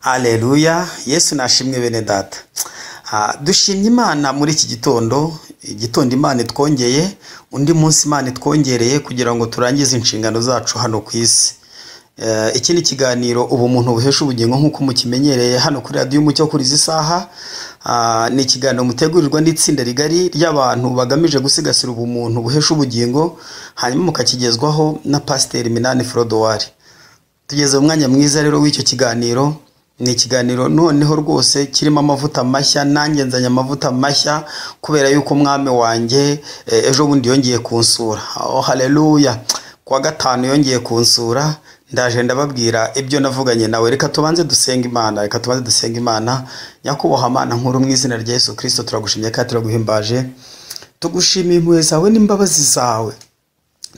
Aleluya, Yesu nashimwe bene data. Dushimye Imana muri iki gitondo, igitondo Imana itwongeye, undi munsi Imana itwongereye kugira ngo turangize inshingano zacu hano ku isi. Iki ni ikiganiro Ubumuntu buhesha ubugingo nk'uko mukimenyereye hano kuri Radiyo Umucyo kuri izi saha. Ni ikiganiro mutegurirwa n'itsinda rigari ry'abantu bagamije gusigasira ubumuntu buhesha ubugingo, hanyuma mukakigezwaho na Pasiteri Minani Frodouard. Tugeze mu mwanya mwiza rero w'icyo kiganiro. Ni ikiganiro noneho rwose kirimo amavuta mashya, nanjye nzanye amavuta mashya kubera yuko umwami wanjye ejo bundi yongeye kunsura. Oh, haleluya! Kuwa gatanu yongeye kunsura, ndaje ndababwira ibyo navuganye nawe. Reka tubanze dusenga Imana, reka tubanze dusenga Imana. Nyakubahwa Mana nkuru, mu izina rya Yesu Kristo turagushimye kandi turaguhimbaje. Tugushimiye impuhwe zawe n'imbabazi zawe.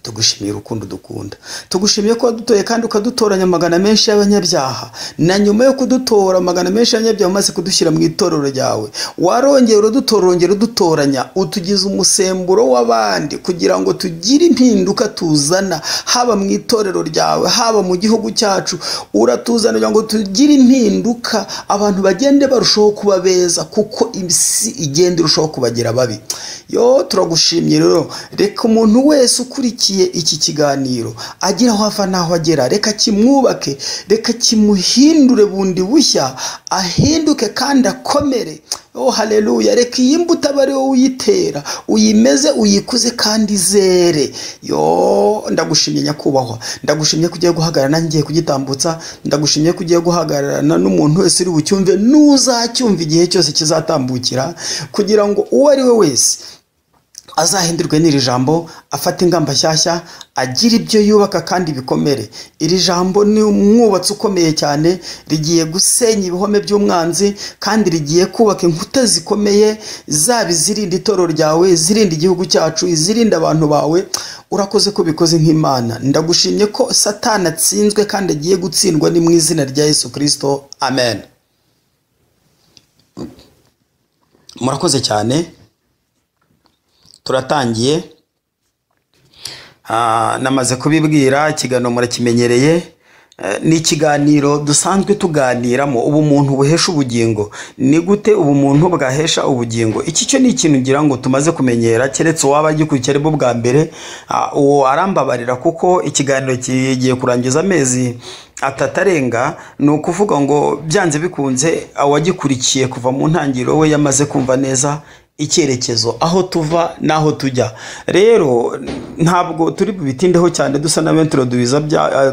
Tugushimiye urukundo dukunda, tugushimiye ko wadutoye kandi ukadutoranya amagana menshi y'abanyabyaha, na nyuma yo kudutora amagana menshi y'abanyabyaha umaze kudushyira mu itorero ryawe, warongera uradutora, urongera udutoranya, utugize umusemburo w'abandi kugira ngo tugire impinduka tuzana, haba mu itorero ryawe, haba mu gihugu cyacu. Uratuzana kugira ngo tugire impinduka, abantu bagende barushaho kuba beza, kuko isi igenda irushaho kubagira babi. Yo, turagushimye rero. Reka umuntu wese ukurikiye iki kiganiro agira aho ava n'aho agera, reka kimwubake, reka kimuhindure bundi bushya, ahinduke kandi akomere. Oh, haleluya! Reka iyi mbuto abe ari wowe uyitera, uyimeze, uyikuze kandi izere. Yo, ndagushimye nyakubahwa, ndagushimye ko ugiye guhagarara, ngiye kugitambutsa, ndagushimye ko ugiye guhagararana n'umuntu wese uri bucyumve n'uzacyumva igihe cyose kizatambukira, kugira ngo uwo ari we wese azahindurwe n'iri jambo, afate ingamba nshyashya, agire ibyo yubaka kandi bikomere. Iri jambo ni umwubatsi ukomeye cyane, rigiye gusenya ibihome by'umwanzi kandi rigiye kubaka inkuta zikomeye, zaba izirinda itorero ryawe, izirinda igihugu cyacu, izirinda abantu bawe. Urakoze ko ubikoze nk'Imana. Ndagushimye ko Satani atsinzwe kandi agiye gutsindwa, ni mu izina rya Yesu Kristo, amen. Murakoze cyane. Turatangiye. Namaze kubibwira, ikiganiro murakimenyereye. Ni ikiganiro dusanzwe tuganiramo ubumuntu buhesha ubugingo. Ni gute ubumuntu bwahesha ubugingo? Iki cyo ni ikintu ngira ngo tumaze kumenyera, keretse uwaba agikurikiye aribwo bwa mbere, uwo arambabarira kuko ikiganiro kigiye kurangiza amezi atatu arenga. Ni ukuvuga ngo byanze bikunze uwagikurikiye kuva mu ntangiriro we yamaze kumva neza icyerekezo, aho tuva n'aho tujya. Rero ntabwo turi bubitindeho cyane, dusa n'abentroduiza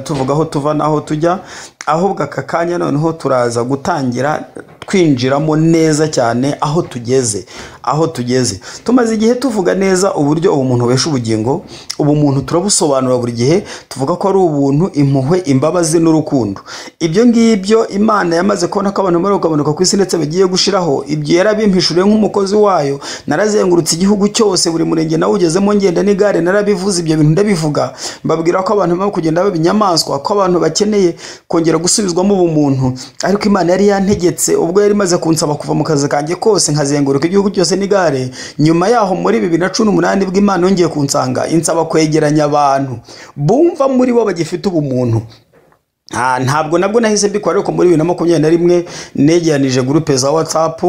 tuvuga aho tuva n'aho tujya, ahubwo aka kanya noneho turaza gutangira twinjiramo neza cyane aho tugeze. Aho tugeze tumaze igihe tuvuga neza uburyo ubumuntu buhesha ubugingo. Ubumuntu turabusobanura buri gihe, tuvuga ko ari ubuntu, impuhwe, imbabazi n'urukundo. Ibyo ngibyo Imana yamaze kubona ko abantu bari kugabanuka ku isi ndetse bagiye gushiraho, ibyo yarabimpishuriye nk'umukozi wayo. Narazengurutse igihugu cyose, buri murenge nawugezemo ngenda n'igare, narabivuze ibyo bintu, ndabivuga, mbabwira ko abantu barimo kugenda baba inyamaswa, ko abantu bakeneye kongera gusubizwamo ubumuntu. Ariko Imana yari yantegetse, ubwo yari imaze kunsaba kuva mu kazi kanjye kose nkazenguruka igihugu cyose n'igare. Nyuma yaho muri 2018 bwo Imana yongeye kunsanga, insaba kwegeranya abantu bumva muri bo bagifite ubumuntu. Ntabwo nabwo nahise mbikora, ariko muri 2021 negeranije groupe za WhatsApp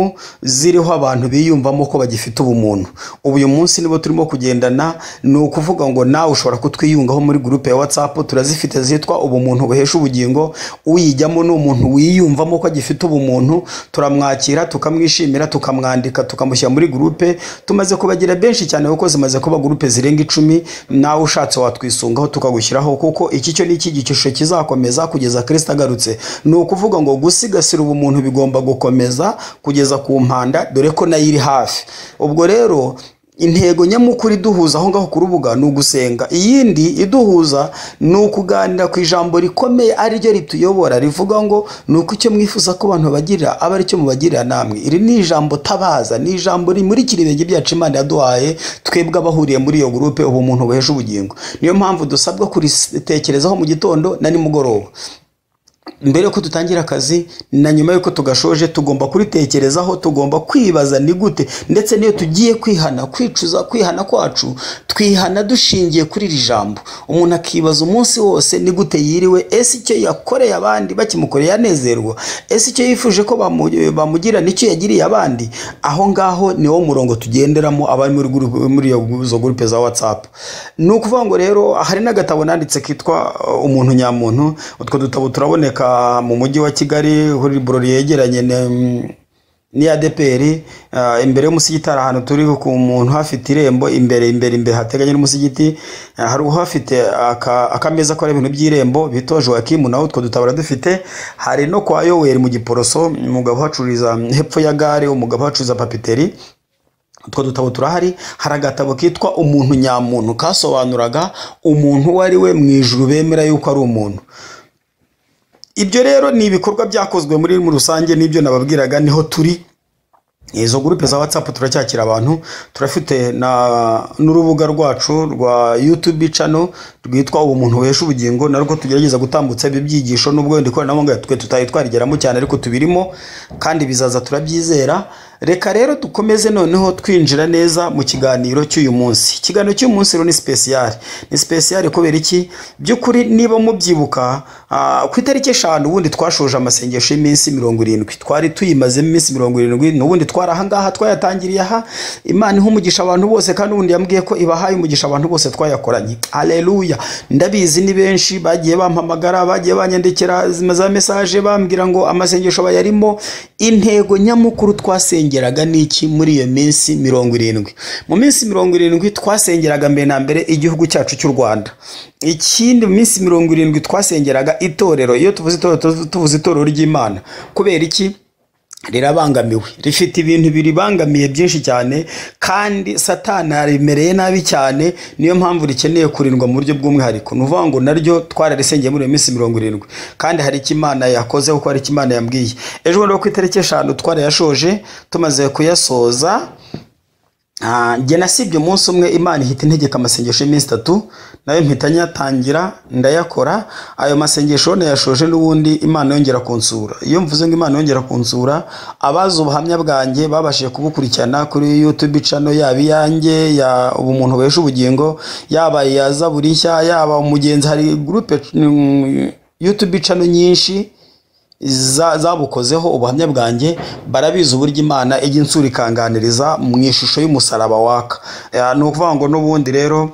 ziriho abantu biyumvamo ko bagifite ubumuntu. Ubu uyu munsi nibo turimo kugendana. Ni ukuvuga ngo nawe ushobora kutwiyungaho muri groupe ya WhatsApp, turazifite zitwa Ubumuntu buhesha ubugingo. Uyijyamo ni umuntu wiyumvamo ko agifite ubumuntu, turamwakira, tukamwishimira, tukamwandika, tukamushyira muri groupe. Tumaze kubagira benshi cyane kuko zimaze kuba groupe zirenga 10. Nawe ushatse watwisungaho tukagushyiraho, kuko iki cyo ni icyigisho kizakomeza kugeza Kristo agarutse. Ni ukuvuga ngo gusigasira ubumuntu bigomba gukomeza kugeza ku mpanda, dore ko nayo iri hafi. Ubwo rero intego nyamukuru iduhuza aho ngaho ku rubuga ni ugusenga. Iyindi iduhuza ni ukuganira ku ijambo rikomeye ariryo rituyobora, rivuga ngo ni uko icyo mwifuza ko abantu bagirira aba aricyo mubagirira namwe. Iri ni ijambo tabaza, ni ijambo rimurikira ibirenge byacu Imana yaduhaye twebwe abahuriye muri iyo groupe Ubumuntu buhesha ubugingo. Niyo mpamvu dusabwa kuritekerezaho mu gitondo na nimugoroba. Mbere yuko dutangira akazi na nyuma yuko tugashoje, tugomba kuritekerezaho, tugomba kwibaza ni gute. Ndetse n'iyo tugiye kwihana, kwicuza, kwihana kwacu twihana dushingiye kuri iri jambo. Umuntu akibaza umunsi wose ni gute yiriwe, ese icyo yakoreye abandi bakimukoreye yanezerwa, ese icyo yifuje ko bamugira nicyo yagiriye abandi. Aho ngaho ni wo murongo tugenderamo abari muri izo gurupe za WhatsApp. Ni ukuvuga ngo rero hari n'agatabo nanditse kitwa Umuntu Nyamuntu. Utwo dutabo turaboneka mu mujyi wa Kigali kuri burori yegeranye ni ADPR, imbere y'umusigiti hari ahantu turi ku muntu hafite irembo imbere imbere imbere hateganye n'umusigiti, hari uhafite akameza kora ibintu by'irembo bita Joachim, nawe utwo dutabara dufite. Hari no kwa Yoweri mu Giporoso, umugabo uhacururiza hepfo ya gare, umugabo uhacururiza papiteri, utwo dutabo turahari. Hari agatabo kitwa Umuntu Nyamuntu kasobanuraga umuntu uwo ari we mu ijuru bemera yuko ari umuntu. Ibyo rero ni ibikorwa byakozwe muri rusange, n'ibyo nababwiraga niho turi. Izo gurupe za WhatsApp turacyakira abantu, turafite n'urubuga rwacu rwa YouTube channel rwitwa Ubumuntu Buhesha Ubugingo, narwo tugerageza gutambutsa ibi byigisho, nubwo wenda ikoranabuhanga twe tutari twarigeramo cyane, ariko tubirimo kandi bizaza turabyizera. Reka rero dukomeze noneho twinjira neza mu kiganiro cy'uyu munsi. Ikiganiro cy'uyu munsi rero ni special. Ni special kubera iki? By'ukuri niba mubyibuka, ku itariki 5 ubundi twashoje amasengesho y'iminsi 70. Twari tuyimazemo iminsi 70, n'ubundi twari aha ngaha twayatangiriye aha. Imana iha umugisha abantu bose, kandi ubundi yambwiye ko ibahaye umugisha abantu bose twayakoranye. Haleluya. Ndabizi ni benshi bagiye bampamagara, bagiye banyandikira za message bambwira ngo amasengesho bayarimo. Intego nyamukuru twasengeraga niki muri iyo minsi 70? Mu minsi 70 twasengeraga mbere na mbere igihugu cyacu cy'u Rwanda. Ikindi mu minsi 70 twasengeraga itorero. Iyo tuvuze itorero tuvuze itorero ry'Imana. Kubera iki? Rirabangamiwe, rifite ibintu biribangamiye byinshi cyane, kandi Satani arimereye nabi cyane, niyo mpamvu rikeneye kurindwa mu buryo bw'umwihariko. Ni ukuvuga ngo naryo twararisengeye muri iyo minsi 70, kandi hari icyo Imana yakoze, kuko hari icyo Imana yambwiye. Ejo bundi ku itariki 5 twarayashoje, tumaze kuyasoza. Njye nasibye umunsi umwe, Imana ihita integeka amasengesho y'iminsi 3, nayo mpita nyatangira ndayakora. Ayo masengesho nayashoje n'ubundi Imana yongera kunsura. Iyo mvuze ngo Imana yongera kunsura, abazi ubuhamya bwanjye babashije kubukurikirana kuri YouTube channel yaba iyanjye ya Ubumuntu Buhesha Ubugingo, yaba iya Zaburi Nshya, yaba Umugenzi, hari groupe YouTube channel nyinshi zabukozeho ubuhamya bwanjye, barabizi uburyo Imana ijya insura ikanganiriza mu ishusho y'umusaraba waka. Ni ukuvuga ngo n'ubundi rero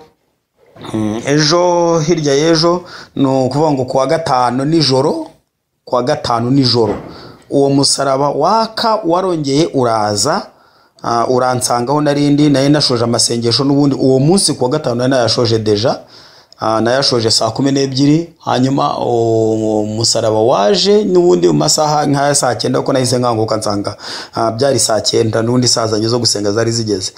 ejo hirya y'ejo, ni ukuvuga ngo kuwa gatanu nijoro, kuwa gatanu nijoro uwo musaraba waka warongeye uraza, uransangaho narindi nayo nashoje amasengesho n'ubundi uwo munsi kuwa gatanu nari nayashoje deja. Nayashoje saa 12, hanyuma umusaraba waje n'ubundi mu masaha nk'aya saa 9, kuko nahise nkanguka nsanga byari saa 9, n'ubundi saa zanjye zo gusenga zari zigeze.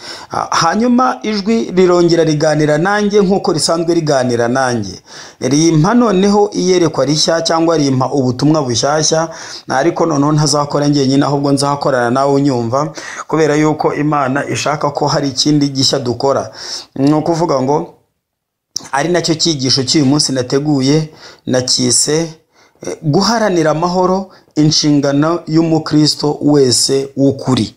Hanyuma ijwi rirongera riganira nanjye nk'uko risanzwe riganira nanjye, rimpa noneho iyerekwa rishya cyangwa rimpa ubutumwa bushyashya, ariko noneho ntazakora njyenyine, ahubwo nzakorana nawe unyumva, kubera yuko Imana ishaka ko hari ikindi gishya dukora. Ni ukuvuga ngo ari nacyo cyigisho cy'uyu munsi nateguye, nakise guharanira amahoro, inshingano y'umukristo wese w'ukuri.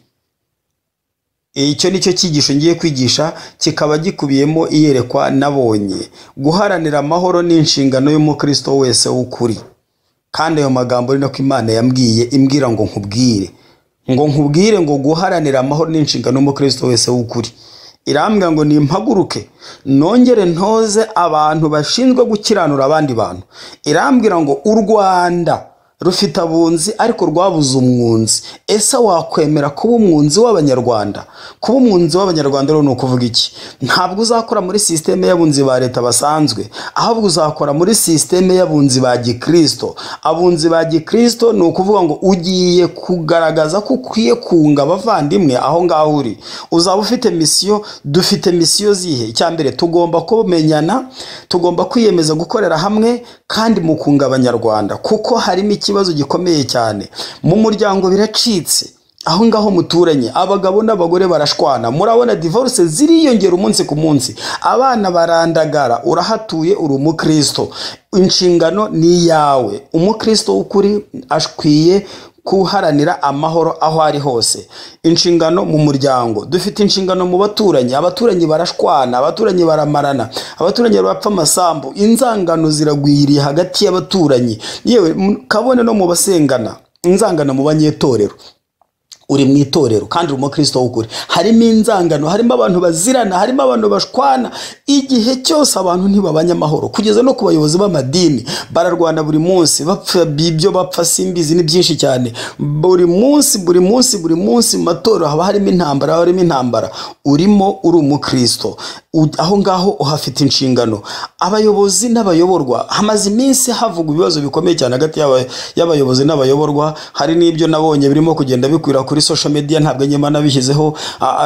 Icyo nicyo cyigisho ngiye kwigisha, kikaba gikubiyemo iyerekwa nabonye. Guharanira amahoro ni inshingano y'umukristo wese w'ukuri. Kandi ayo magambo ari nako Imana yambwiye, imbwira ngo nkubwire, ngo nkubwire ngo guharanira amahoro ni inshingano y'umukristo wese w'ukuri. Irambwira ngo nimpaguruke nongere ntoze abantu bashinzwe gukiranura abandi bantu. Irambwira ngo u Rwanda rufite abunzi ariko rwabuze umwunzi. Ese wakwemera kuba umwunzi w'Abanyarwanda? Kuba umwunzi w'Abanyarwanda rero ni ukuvuga iki? Ntabwo uzakora muri systeme y'abunzi ba leta basanzwe, ahubwo uzakora muri systeme y'abunzi ba Gikristo. Abunzi ba Gikristo ni ukuvuga ngo ugiye kugaragaza ko ukwiye kunga abavandimwe aho ngaho uri. Uzaba ufite misiyo. Dufite misiyo zihe? Icya mbere, tugomba kumenyana, tugomba kwiyemeza gukorera hamwe kandi mu kunga Abanyarwanda, kuko harimo ikibazo gikomeye cyane mu muryango. Biracitse, Aho ngaho muturanye abagabo n'abagore barashwana, murabona divorce ziriyongera umunsi ku munsi, abana barandagara. Urahatuye, uri umukristo, inshingano ni iyawe. Umukristo w'ukuri akwiye guharanira amahoro aho ari hose. Inshingano mu muryango, dufite inshingano mu baturanyi. Abaturanyi barashwana, abaturanyi baramarana, abaturanyi bapfa amasambu, inzangano ziragwiriye hagati y'abaturanyi, yewe kabone no mu basengana, inzangano mu banyetorero. Uri mu itorero kandi uri umukristo w'ukuri, harimo inzangano, harimo abantu bazirana, harimo abantu bashwana igihe cyose. Abantu ntibabanye amahoro, kugeza no ku bayobozi b'amadini bararwana buri munsi, bapfa ibyo bapfa simbizi, ni byinshi cyane. Buri munsi, buri munsi, buri munsi mu matorero haba harimo intambara, haba harimo intambara. Urimo, uri umukristo, aho ngaho uhafite inshingano. Abayobozi n'abayoborwa, hamaze iminsi havugwa ibibazo bikomeye cyane hagati y'abayobozi n'abayoborwa. Hari n'ibyo nabonye birimo kugenda bikwira kuri social media, ntabwo nyuma nabishyizeho,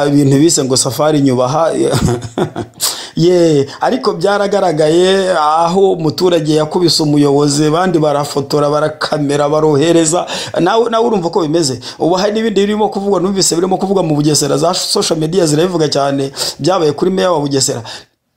ibintu bise ngo safari nyubaha ye, ariko byaragaragaye aho umuturage yakubise umuyobozi, abandi barafotora, barakamera, barohereza. Nawe urumva uko bimeze. Ubu hari n'ibindi birimo kuvugwa, numvise birimo kuvugwa mu Bugesera, za social media zirabivuga cyane, byabaye kuri meya wa Bugesera.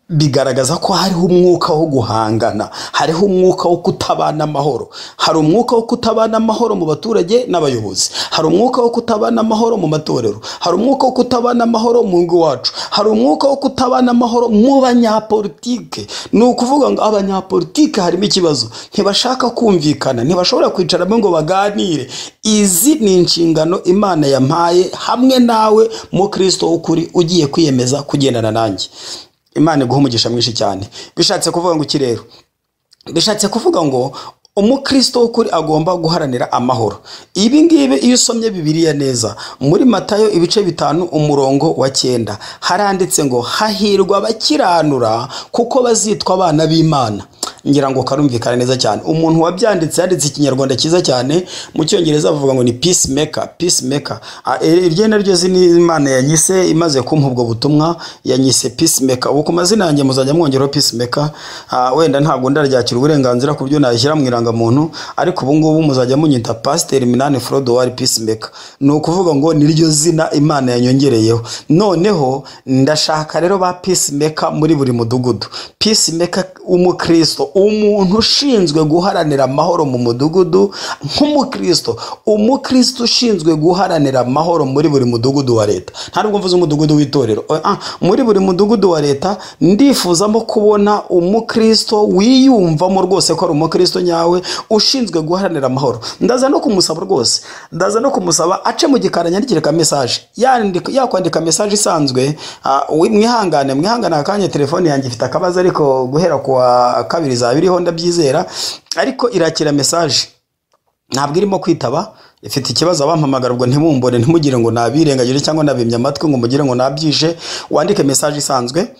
Bigaragaza ko hariho umwuka wo guhangana, hariho umwuka wo kutabana amahoro. Hari umwuka wo kutabana amahoro mu baturage n'abayobozi, hari umwuka wo kutabana amahoro mu matorero, hari umwuka wo kutabana amahoro mu ngo iwacu, hari umwuka wo kutabana amahoro mu banyapolitike. Ni ukuvuga ngo abanyapolitike harimo ikibazo, ntibashaka kumvikana, ntibashobora kwicaramo ngo baganire. Izi ni inshingano Imana yampaye hamwe nawe mukristo w'ukuri ugiye kwiyemeza kugendana nanjye. Imana iguha umugisha mwinshi cyane. Bishatse kuvuga ngo iki rero? Bishatse kuvuga ngo umukristo w'ukuri agomba guharanira amahoro. Ibi ngibi iyo usomye Bibiliya neza, muri Matayo ibice 5 umurongo wa 9 haranditse ngo hahirwa abakiranura kuko bazitwa abana b'Imana. Ngira ngo karumvikana neza cyane. Umuntu wabyanditse yanditse ikinyarwanda cyiza cyane, mu cyongereza bavuga ngo ni peacemaker, peacemaker. Iryo naryo zina Imana yanyise imaze kumpa ubwo butumwa, yanyise peacemaker. Ubu ku mazina yanjye muzajya mwongeraho peacemaker. Wenda ntabwo ndaryakira uburenganzira ku byo nashyira mu irangamuntu, ariko ubu ngubu muzajya munyita Pasteur Minani Frodouard Peacemaker. Ni ukuvuga ngo niryo zina Imana yanyongereyeho. Noneho ndashaka rero ba peacemaker muri buri mudugudu. Peacemaker umukristo, umuntu ushinzwe guharanira amahoro mu mudugudu nk'umukristo, umukristo ushinzwe guharanira amahoro muri buri mudugudu wa leta. Ntabwo mvuze umudugudu w'itorero, muri buri mudugudu wa leta ndifuzamo kubona umukristo wiyumvamo rwose ko ari umukristo nyawe ushinzwe guharanira amahoro. Ndaza no kumusaba rwose, ndaza no kumusaba ace mu gikari anyandikire ka message, yakwandika message isanzwe. Mwihangane, mwihangane akanya, telefone yanjye ifite akabazo, ariko guhera kuwa kabiri zabiriho ndabyizera, ariko irakira message ntabwo irimo kwitaba, ifite ikibazo. Abampamagara ubwo ntimumbone, ntimugire ngo nabirengagije cyangwa nabimye amatwi ngo mugire ngo nabyishe. Wandike message isanzwe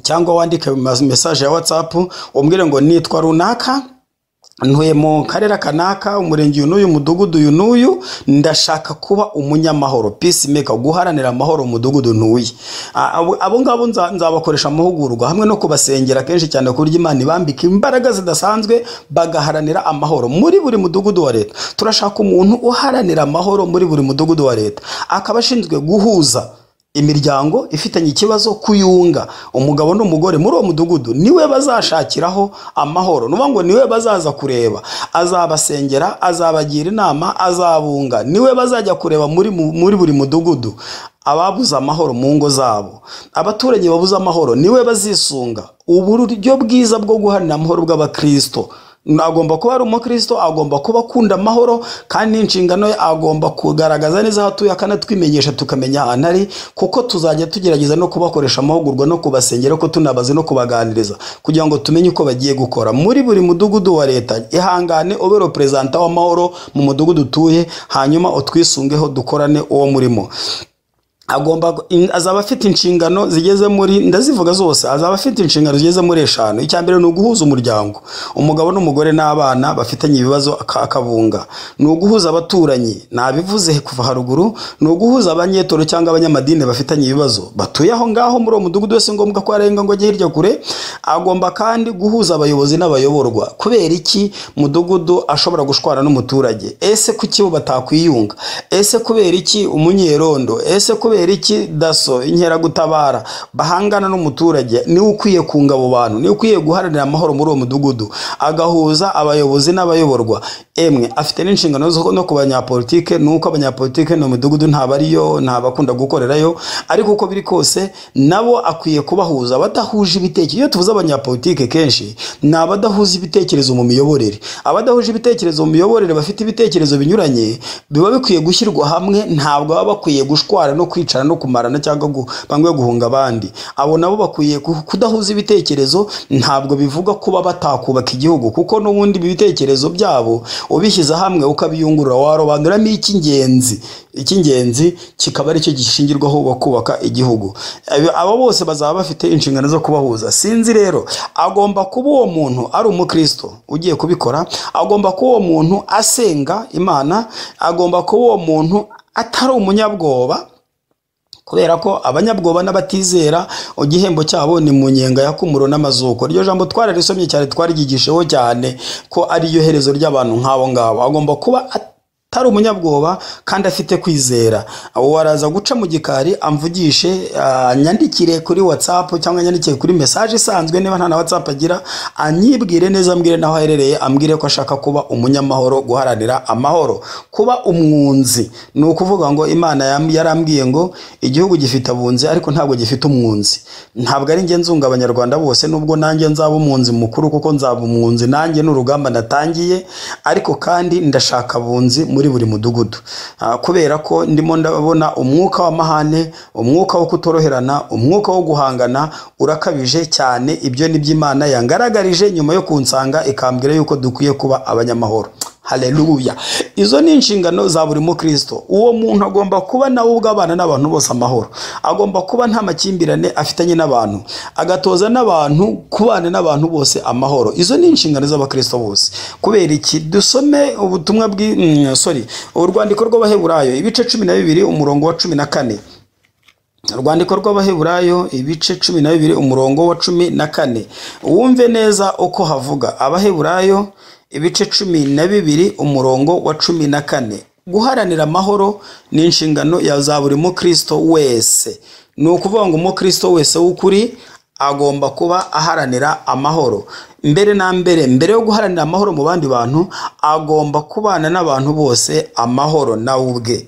cyangwa wandike message ya WhatsApp, umbwire ngo nitwa runaka, ntuye mu karere kanaka, umurenge uyu n'uyu, umudugudu uyu n'uyu, ndashaka kuba umunyamahoro, peacemaker, guharanira amahoro mu mudugudu ntuye. Abo ngabo nzabakoresha amahugurwa hamwe no kubasengera kenshi cyane, ku buryo Imana ibambika imbaraga zidasanzwe bagaharanira amahoro muri buri mudugudu wa leta. Turashaka umuntu uharanira amahoro muri buri mudugudu wa leta, akaba ashinzwe guhuza imiryango ifitanye ikibazo, kuyunga umugabo n'umugore muri uwo mudugudu. Niwe bazashakiraho amahoro, nuvuga ngo niwe bazaza kureba, azabasengera, azabagira inama, azabunga. Niwe bazajya kureba muri buri mudugudu. Ababuze amahoro mu ngo zabo, abaturage babuze amahoro, niwe bazisunga. Uburyo bwiza bwo guharanira amahoro bw'abakristo, agomba kuba ari umukristo, agomba kuba akunda amahoro, kandi inshingano ye agomba kugaragaza neza aho atuye, akanatwimenyesha tukamenya ahantu ari, kuko tuzajya tugerageza no kubakoresha amahugurwa no kubasengera, ko tunabaze no kubaganiriza kugira ngo tumenye uko bagiye gukora muri buri mudugudu wa leta. Ihangane ube representant w'amahoro mu mudugudu utuye, hanyuma utwisungeho dukorane uwo murimo. Agomba azaba afite inshingano zigeze muri, ndazivuga zose, azaba afite inshingano zigeze muri 5. Icya mbere ni uguhuza umuryango, umugabo n'umugore n'abana bafitanye ibibazo akabunga. Ni uguhuza abaturanyi, nabivuze kuva haruguru. Ni uguhuza abanyetoro cyangwa abanyamadini bafitanye ibibazo batuye aho ngaho muri uwo mudugudu wese, ngombwa ko arenga ngo ajye hirya kure. Agomba kandi guhuza abayobozi n'abayoborwa. Kubera iki mudugudu ashobora gushwana n'umuturage? Ese kuki bo batakwiyunga? Ese kubera iki umunyerondo? Ese kubera iki daso, inkeragutabara bahangana n'umuturage? Niwe ukwiye kunga abo bantu, niwe ukwiye guharanira amahoro muri uwo mudugudu, agahuza abayobozi n'abayoborwa. Emwe afite n'inshingano no ku banyapolitike, nuko abanyapolitike no mudugudu ntabariyo, ntabakunda gukorerayo, ariko uko biri kose nabo akwiye kubahuza badahuje ibitekerezo. Iyo tuvuze abanyapolitike kenshi ni abadahuza ibitekerezo mu miyoborere. Abadahuje ibitekerezo mu miyoborere, bafite ibitekerezo binyuranye, biba bikwiye gushyirwa hamwe. Ntabwo baba bakwiye gushwara no kwicara no kumarana cyangwa bamwe guhunga abandi. Abo nabo bakwiye kudahuza ibitekerezo, ntabwo bivuga kuba batakubaka igihugu, kuko n'ubundi ibitekerezo byabo ubishyize hamwe ukabiyungurura warobanuramo icy'ingenzi, icy'ingenzi kikaba aricyo gishingirwaho bakubaka igihugu. Abo bose bazaba bafite inshingano zo kubahuza. Sinzi rero, agomba kuba uwo muntu ari umukristo ugiye kubikora, agomba kuba uwo muntu asenga Imana, agomba kuba uwo muntu atari umunyabwoba, kubera ko abanyabwoba n'abatizera igihembo cyabo ni mu nyenga ya kumuro n'amazuko. Iryo jambo twararisomye cyane, twaryigisheho cyane ko ari yo herezo ry'abantu nk'abo ngabo. Agomba kuba atari umunyabwoba kandi afite kwizera. Uwo araza guca mu gikari amvugishe, anyandikire kuri WhatsApp cyangwa anyandikire kuri message isanzwe niba nta na WhatsApp agira, anyibwire neza, ambwire naho aherereye, ambwire ko ashaka kuba umunyamahoro, guharanira amahoro, kuba umwunzi. Ni ukuvuga ngo Imana yarambwiye ngo igihugu gifite abunzi ariko ntabwo gifite umwunzi. Ntabwo ari njye nzunga abanyarwanda bose, nubwo nanjye nzaba umwunzi mukuru, kuko nzaba umwunzi nanjye n'urugamba natangiye, ariko kandi ndashaka abunzi muri buri mudugudu, kubera ko ndimo ndabona umwuka w'amahane, umwuka wo kutoroherana, umwuka wo guhangana urakabije cyane. Ibyo ni by'Imana yangaragarije nyuma yo kunsanga ikambwira yuko dukwiye kuba abanyamahoro. Haleluya. Izo ni inshingano za buri mukristo. Uwo muntu agomba kuba nawe ubwo abana n'abantu bose amahoro, agomba kuba nta makimbirane afitanye n'abantu, agatoza n'abantu kubana n'abantu bose amahoro. Izo ni inshingano z'abakristo bose. Kubera iki? Dusome ubutumwa urwandiko rw'Abaheburayo ibice 12 umurongo wa 14. Urwandiko rw'Abaheburayo ibice 12 umurongo wa 14. Wumve neza uko havuga. Abaheburayo ibice 12 umurongo wa 14. Guharanira amahoro ni inshingano ya za buri mukristo wese. Ni ukuvuga ngo umukristo wese w'ukuri agomba kuba aharanira amahoro. Mbere na mbere, mbere yo guharanira amahoro mu bandi bantu, agomba kubana n'abantu bose amahoro nawe ubwe.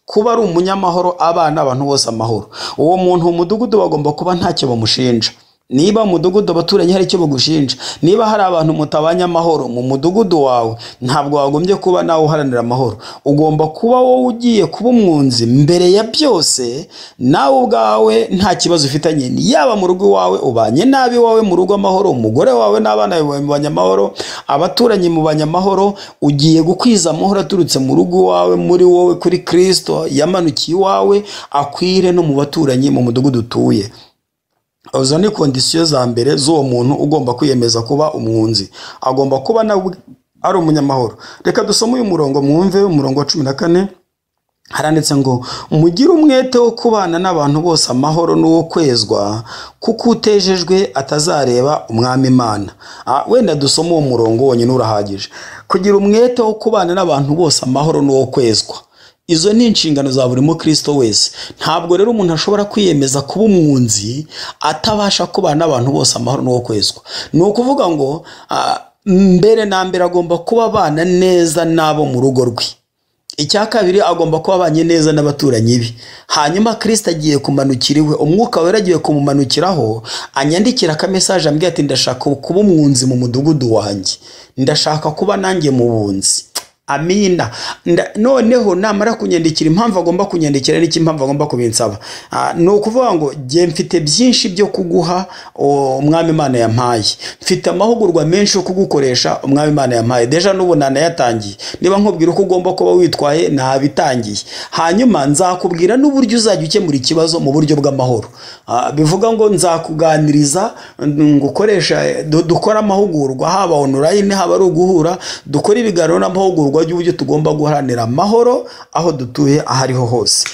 Kuba ari umunyamahoro, abana abantu bose amahoro. Uwo muntu mu mudugudu bagomba kuba ntacyo bamushinja. Niba mu mudugudu abaturanyi hari icyo bagushinja, niba hari abantu mutabanye amahoro mu mudugudu wawe, ntabwo wagombye kuba nawe uharanira amahoro. Ugomba kuba wowe ugiye kuba umwunzi mbere ya byose, nawe ubwawe nta kibazo ufitanye, yaba mu rugo iwawe ubanye nabi wawe mu rugo amahoro, umugore wawe n'abana bawe mubanye amahoro, abaturanyi mubanye amahoro. Ugiye gukwiza amahoro aturutse mu rugo iwawe, muri wowe, kuri Kristo yamanukiye iwawe, akwire no mu baturanyi mu mudugudu utuye. Izo ni kondisiyo za mbere z'uwo muntu ugomba kwiyemeza kuba umwunzi. Agomba kuba nawe ari umunyamahoro. Reka dusome uyu murongo mwumve, umurongo wa 14. Haranditse ngo mugire umwete wo kubana n'abantu bose amahoro n'uwo kwezwa, kuko utejejwe atazareba umwami Imana. Wenda dusome uwo murongo wonyine urahagije. Kugira umwete wo kubana n'abantu bose amahoro n'uwo kwezwa, izo ni inshingano za buri mukristo wese. Ntabwo rero umuntu ashobora kwiyemeza kuba umwunzi atabasha kubana n'abantu bose amahoro n'uwo kwezwa. Ni ukuvuga ngo mbere na mbere agomba kuba abana neza n'abo mu rugo rwe. Icya kabiri, agomba kuba abanye neza n'abaturanyi be. Hanyuma Kristo agiye kumanukira iwe, umwuka wera agiye kumumanukiraho, anyandikira aka message ambwira ati ndashaka kuba umwunzi mu mudugudu wanjye, ndashaka kuba nanjye mu bunzi. Amina. Noneho namara kunyandikira impamvu agomba kunyandikira n'iki impamvu agomba kubinsaba, ni ukuvuga ngo jye mfite byinshi byo kuguha Umwami Imana yampaye, mfite amahugurwa menshi yo kugukoresha Umwami Imana yampaye, déjà n'ubu nanayatangiye. Niba nkubwira uko ugomba kuba witwaye nabitangiye, hanyuma nzakubwira n'uburyo uzajya ukemura ikibazo mu buryo bw'amahoro. Bivuga ngo nzakuganiriza, ngukoresha, dukore amahugurwa, haba online haba ari uguhura, dukore ibiganiro n'amahugurwa y'uburyo tugomba guharanira amahoro aho dutuye aho ariho hose.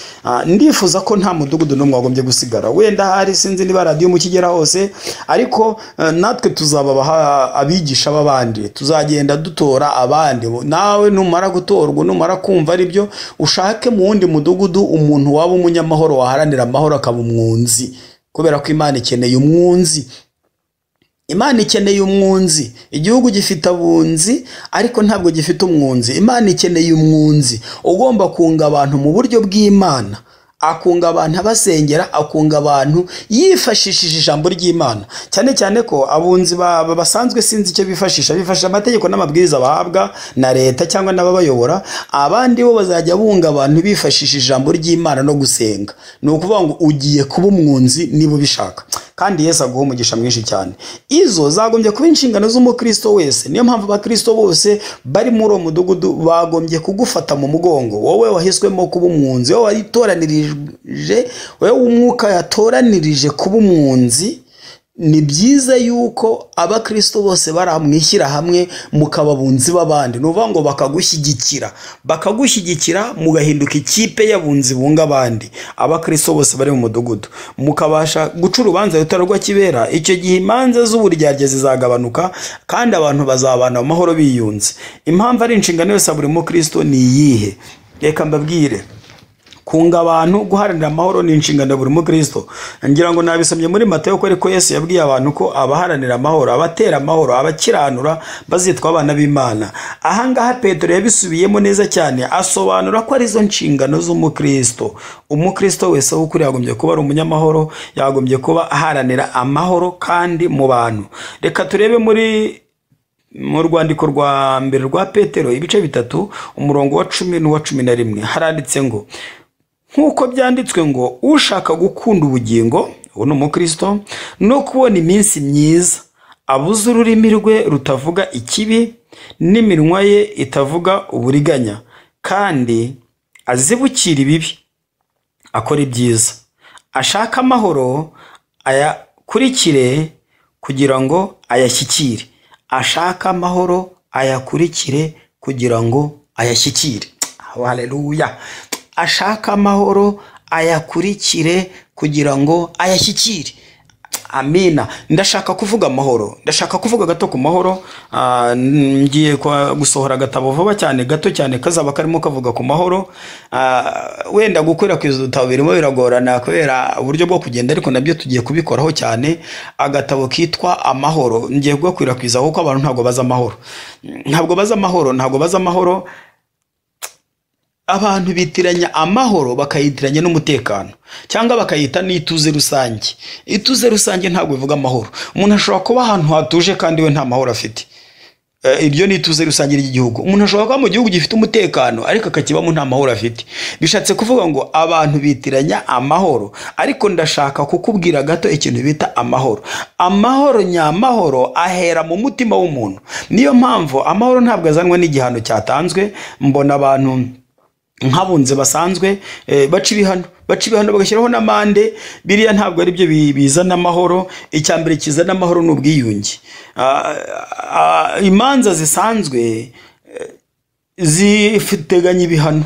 Ndifuza ko nta mudugudu n'umwe wagombye gusigara, wenda hari sinzi niba radiyo mukigera hose, ariko natwe tuzaba abigisha b'abandi, tuzagenda dutora abandi. Nawe numara gutorwa, numara kumva ari byo, ushake mu wundi mudugudu umuntu waba umunyamahoro waharanira amahoro akaba umwunzi, kubera ko Imana ikeneye umwunzi. Imana ikeneye umwunzi. Igihugu gifite abunzi ariko ntabwo gifite umwunzi. Imana ikeneye umwunzi ugomba kunga abantu mu buryo bw'Imana, akunga abantu abasengera, akunga abantu yifashishije ijambo ry'Imana. Cyane cyane ko abunzi basanzwe sinzi icyo bifashisha, bifashisha amategeko n'amabwiriza bahabwa na leta cyangwa n'ababayobora. Abandi bo bazajya bunga abantu bifashishije ijambo ry'Imana no gusenga. Ni ukuvuga ngo ugiye kuba umwunzi niba ubishaka, kandi Yesu aguha umugisha mwinshi cyane. Izo zagombye kuba inshingano z'umukristo wese. Niyo mpamvu abakristo bose bari muri uwo mudugudu bagombye kugufata mu mugongo, wowe wahiswemo kuba umwunzi, wowe waritoranirije, wowe umwuka yatoranirije kuba umwunzi. Ni byiza yuko abakristo bose baramwishyira hamwe mukababunzi b'abandi, ni ukuvuga ngo bakagushyigikira mugahinduka ikipe y'abunzi bunga abandi. Abakristo bose bari mu mudugudu mukabasha guca urubanza rutari rwa kibera. Icyo gihe imanza z'uburyarya zizagabanuka kandi abantu bazabana mu mahoro biyunze. Impamvu ari inshingano yose ya buri mukristo ni iyihe? Reka mbabwire. Kunga abantu, guharanira amahoro ni inshingano ya buri mukristo. Ngira ngo nabisomye muri Matayo ko ariko Yesu yabwiye abantu ko abaharanira amahoro, abatera amahoro, abakiranura bazitwa abana b'Imana. Aha ngaha Petero yabisubiyemo neza cyane, asobanura ko arizo nshingano z'umukristo. Umukristo wese w'ukuri yagombye kuba ari umunyamahoro, yagombye kuba aharanira amahoro kandi mu bantu. Reka turebe mu rwandiko rwa mbere rwa Petero ibice 3 umurongo wa 10 n'uwa 11, haranditse ngo nk'uko byanditswe ngo ushaka gukunda ubugingo, uwo ni umukristo, no kubona iminsi myiza, abuze ururimi rwe rutavuga ikibi n'iminwa ye itavuga uburiganya, kandi azibukira ibibi akora ibyiza, ashaka amahoro ayakurikire kugira ngo ayashyikire. Ashaka amahoro ayakurikire kugira ngo ayashyikire. Haleluya. Ashaka amahoro ayakurikire kugira ngo ayashyikire. Amina. Ndashaka kuvuga amahoro, ndashaka kuvuga gato ku mahoro. Ngiye gusohora agatabo vuba cyane, gato cyane, kazaba karimo kavuga ku mahoro. Wenda gukwirakwiza udutabo birimo biragorana kubera uburyo bwo kugenda, ariko nabyo tugiye kubikoraho cyane. Agatabo kitwa Amahoro ngiye kugakwirakwiza kuko abantu ntabwo bazi amahoro, ntabwo bazi amahoro, ntabwo bazi amahoro. Abantu bitiranya amahoro bakayitiranya n'umutekano, cyangwa bakayita n'ituze rusange. Ituze rusange ntabwo bivuga amahoro. Umuntu ashobora kuba ahantu hatuje kandi we nta mahoro afite. Iryo ni ituze rusange ry'igihugu. Umuntu ashobora kuba mu gihugu gifite umutekano ariko akakibamo nta mahoro afite. Bishatse kuvuga ngo abantu bitiranya amahoro, ariko ndashaka kukubwira gato ikintu bita amahoro. Amahoro nyamahoro ahera mu mutima w'umuntu. Niyo mpamvu amahoro ntabwo azanwa n'igihano cyatanzwe. Mbona abantu nk'abunze basanzwe baca ibihano bagashyiraho n'amande. Biriya ntabwo ari byo bizana amahoro. Icya mbere kizana amahoro ni ubwiyunge. Imanza zisanzwe ziteganya ibihano,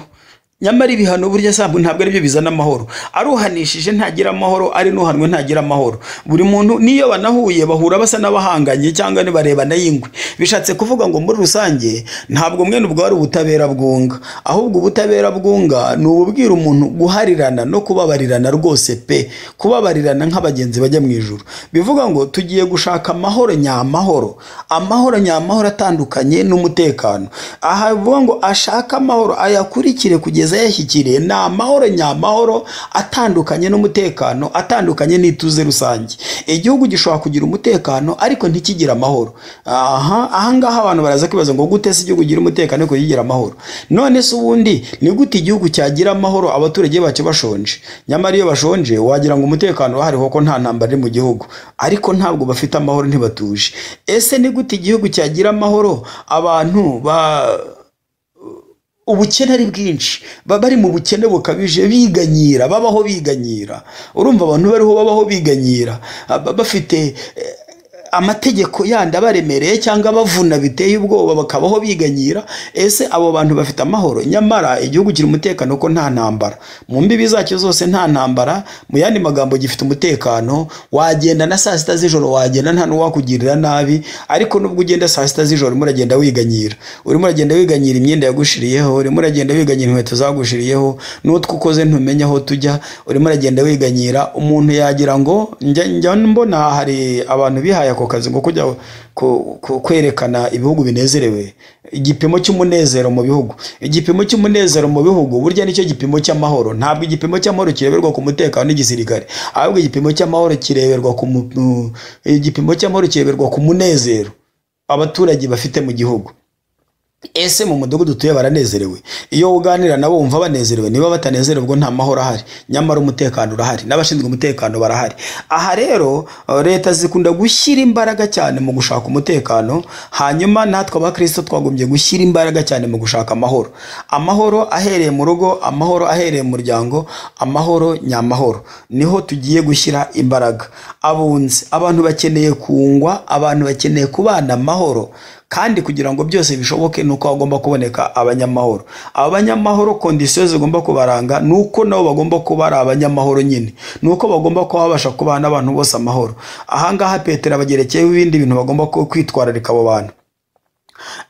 nyamara ibihano burya ntabwo ari byo bizana amahoro. Aruhanishije ntagira amahoro, ari n'uhanwe ntagira amahoro. Buri muntu niyo banahuye bahura basa n'abahanganye cyangwa nibarebana y'ingwe. Bishatse kuvuga ngo muri rusange ntabwo mwene ubwo ari ubutabera bwunga, ahubwo ubutabera bwunga ni ububwira umuntu guharirana no kubabarirana rwose pe, kubabarirana nk'abagenzi bajya mu ijuru. Bivuga ngo tugiye gushaka amahoro nyamahoro, amahoro nyamahoro atandukanye n'umutekano. Aha bivuga ngo ashaka amahoro ayakurikire kugeza kugeza yashyikiriye ni amahoro nyamahoro, atandukanye n'umutekano, atandukanye n'ituze rusange. Igihugu gishobora kugira umutekano ariko ntikigire amahoro. Aha ngaha abantu baraza kwibaza ngo gute se igihugu kigira umutekano ariko ntikigire amahoro? None se ubundi ni gute igihugu cyagira amahoro abaturage bacyo bashonje? Nyamara iyo bashonje wagira ngo umutekano urahari kuko nta ntambara iri mu gihugu, ariko ntabwo bafite amahoro, ntibatuje. Ese ni gute igihugu cyagira amahoro abantu ubukene ari bwinshi, bari mu bukene bukabije, biganyira, babaho biganyira? Urumva abantu bariho babaho biganyira, bafite amategeko yandi abaremereye cyangwa bavuna biteye ubwoba, bakabaho biganyira. Ese abo bantu bafite amahoro? Nyamara igihugu kiri umutekano ko nta ntambara mu mbibi zacyo zose, nta ntambara. Mu yandi magambo gifite umutekano, wagenda na saa 6 z'ijoro, wagenda nta n'uwakugirira nabi. Ariko nubwo ugenda saa 6 z'ijoro, urimo uragenda wiganyira, urimo uragenda wiganyira imyenda yagushiriyeho, urimo uragenda wiganyira inkweto zagushiriyeho, n'utwo ukoze ntumenya aho tujya, urimo uragenda wiganyira. Umuntu yagira ngo njya mbona hari abantu bihaye ako kazi ngo kujya kwerekana ibihugu binezerewe, igipimo cy'umunezero mu bihugu. Igipimo cy'umunezero mu bihugu burya nicyo gipimo cy'amahoro. Ntabwo igipimo cy'amahoro kireberwa ku mutekano n'igisirikare, ahubwo igipimo cy'amahoro kireberwa ku igipimo cy'amahoro kireberwa ku munezero abaturage bafite mu gihugu. Ese mu mudugudu utuye baranezerewe? Iyo uganira nabo wumva banezerewe? Niba batanezerewe ubwo nta mahoro ahari, nyamara umutekano urahari n'abashinzwe umutekano barahari. Aha rero leta zikunda gushyira imbaraga cyane mu gushaka umutekano, hanyuma natwe abakristo twagombye gushyira imbaraga cyane mu gushaka amahoro. Amahoro ahereye mu rugo, amahoro ahereye mu muryango, amahoro nyamahoro, niho tugiye gushyira imbaraga. Abunzi, abantu bakeneye kungwa, abantu bakeneye kubana amahoro, kandi kugira ngo byose bishoboke nuko hagomba kuboneka abanyamahoro. Abanyamahoro kondisiyo zigomba kubaranga nuko nabo bagomba kuba ari abanyamahoro nyine, nuko bagomba kuba babasha kubana n'abantu bose amahoro. Aha ngaha Petero abagerekeyeho ibindi bintu bagomba kwitwararika abo bantu.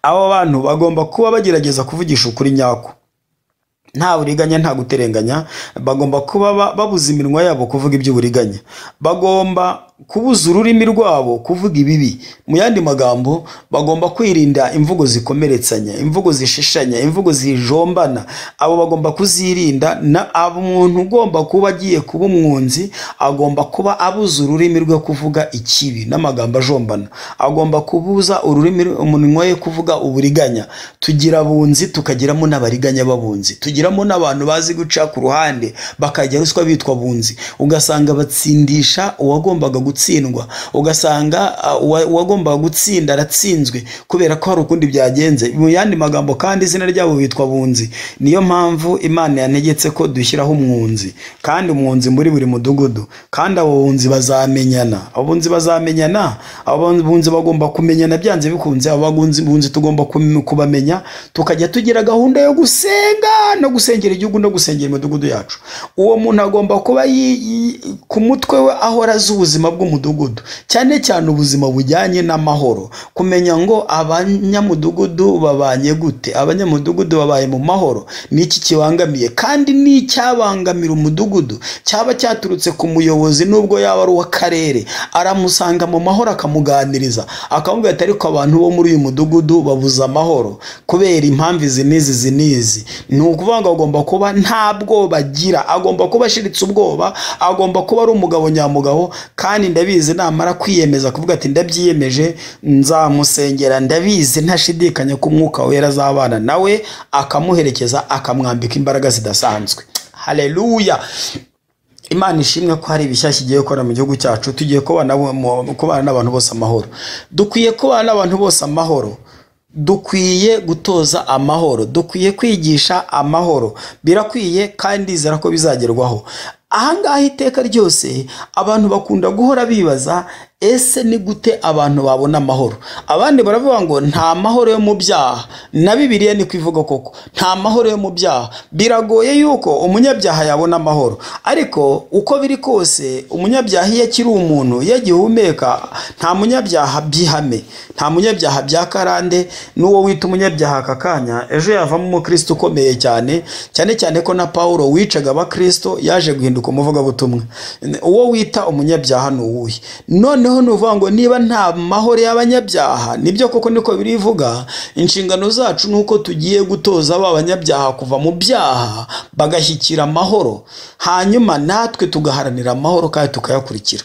Abo bantu bagomba kuba bagerageza kuvugisha ukuri nyako, nta buriganya, nta guterenganya. Bagomba kuba babuza iminwa yabo kuvuga iby'uburiganya, bagomba kubuza ururimi rwabo kuvuga ibibi. Mu yandi magambo bagomba kwirinda imvugo zikomeretsanya, imvugo zishishanya, imvugo zijombana. Abo bagomba kuzirinda. Na umuntu ugomba kuba agiye kuba umwunzi agomba kuba abuza ururimi rwe kuvuga ikibi n'amagambo ajombana, agomba kubuza ururimi umunwa we kuvuga uburiganya. Tugira abunzi, tukagiramo n'abariganya b'abunzi, tugiramo n'abantu bazi guca ku ruhande bakajya ruswa bitwa bunzi, ugasanga batsindisha uwagombaga gutsindwa, ugasanga uwagombaga gutsinda aratsinzwe kubera ko hari ukundi byagenze. Mu yandi magambo kandi izina ryabo bitwa bunzi. Niyo mpamvu Imana yantegetse ko dushyiraho umwunzi, kandi umwunzi muri buri mudugudu, kandi abo bunzi bazamenyana. Abo bunzi bazamenyana, abo bunzi bagomba kumenyana byanze bikunze. Abo bunzi tugomba kubamenya, tukajya tugira gahunda yo gusenga no gusengera igihugu no gusengera imidugudu yacu. Uwo muntu agomba kuba ku mutwe we ahora azi ubuzima bw'umudugudu, cyane cyane ubuzima bujyanye n'amahoro, kumenya ngo abanyamudugudu babanye gute, abanyamudugudu babaye mu mahoro, niki kibangamiye, kandi n'icyabangamira umudugudu cyaba cyaturutse ku muyobozi nubwo yaba ari uw'akarere, aramusanga mu mahoro akamuganiriza, akamubwira ati ariko abantu bo muri uyu mudugudu babuze amahoro kubera impamvu izi n'izi izi n'izi. Ni ukuvuga ngo agomba kuba nta bwoba agira, agomba kuba ashiritse ubwoba, agomba kuba ari umugabo nyamugabo. Kandi ndabizi namara kwiyemeza kuvuga ati ndabyiyemeje nzamusengera, ndabizi ntashidikanya ko Umwuka Wera azabana nawe akamuherekeza, akamwambika imbaraga zidasanzwe. Haleluya! Imana ishimwe ko hari ibishyashya igiye gukora mu gihugu cyacu. Tugiye kubana n'abantu bose amahoro. Dukwiye kubana n'abantu bose amahoro, dukwiye gutoza amahoro, dukwiye kwigisha amahoro, birakwiye kandi ndizera ko bizagerwaho. Aha ngaha iteka ryose abantu bakunda guhora bibaza, ese ni gute abantu babona amahoro? Abandi baravuga ngo nta mahoro yo mu byaha, na Bibiliya niko ivuga koko, nta mahoro yo mu byaha. Biragoye yuko umunyabyaha yabona amahoro, ariko uko biri kose umunyabyaha iyo akiri umuntu, iyo agihumeka, nta munyabyaha byihame, nta munyabyaha bya karande. N'uwo wita umunyabyaha aka kanya ejo yavamo umukristo ukomeye cyane, cyane cyane ko na Paulo wicaga abakristo yaje guhinduka umuvugabutumwa. Uwo wita umunyabyaha ni uwuhe? None Noneho ni ukuvuga ngo niba nta mahoro y'abanyabyaha, nibyo koko niko birivuga, inshingano zacu ni uko tugiye gutoza ba banyabyaha kuva mu byaha bagashyikira amahoro, hanyuma natwe tugaharanira amahoro kandi tukayakurikira.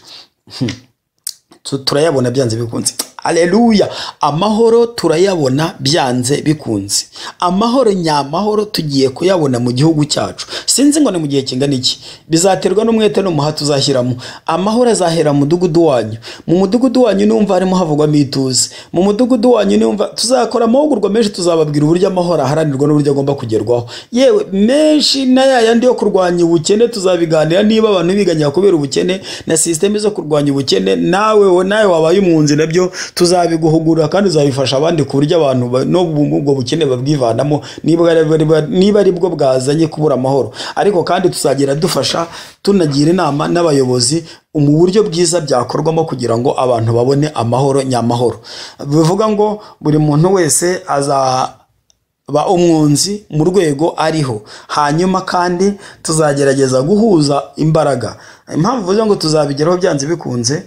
Turayabona byanze bikunze. Aleluya! Amahoro turayabona byanze bikunze. Amahoro nyamahoro tugiye kuyabona mu gihugu cyacu. Sinzi ngo ni mu gihe kingana iki, bizaterwa n'umwete n'umuhate uzashyiramo. Amahoro azahera mu mudugudu wanyu. Mu mudugudu wanyu numva harimo havugwamo ituze. Mu mudugudu wanyu numva tuzakora amahugurwa menshi, tuzababwira uburyo amahoro aharanirwa n'uburyo agomba kugerwaho. Yewe menshi na ya yandi yo kurwanya ubukene tuzabiganira, niba abantu biganya kubera ubukene na system zo kurwanya ubukene, nawe wabaye umwunzi nabyo tuzabiguhugura kandi uzabifasha abandi ku buryo abantu no ubwo bukene babwivanamo niba ari bwo bwazanye kubura amahoro. Ariko kandi tuzagira dufasha tunagira inama n'abayobozi mu buryo bwiza byakorwamo kugira ngo abantu babone amahoro nyamahoro. Bivuga ngo buri muntu wese azaba umwunzi mu rwego ariho, hanyuma kandi tuzagerageza guhuza imbaraga. Impamvu mvuze ngo tuzabigeraho byanze bikunze,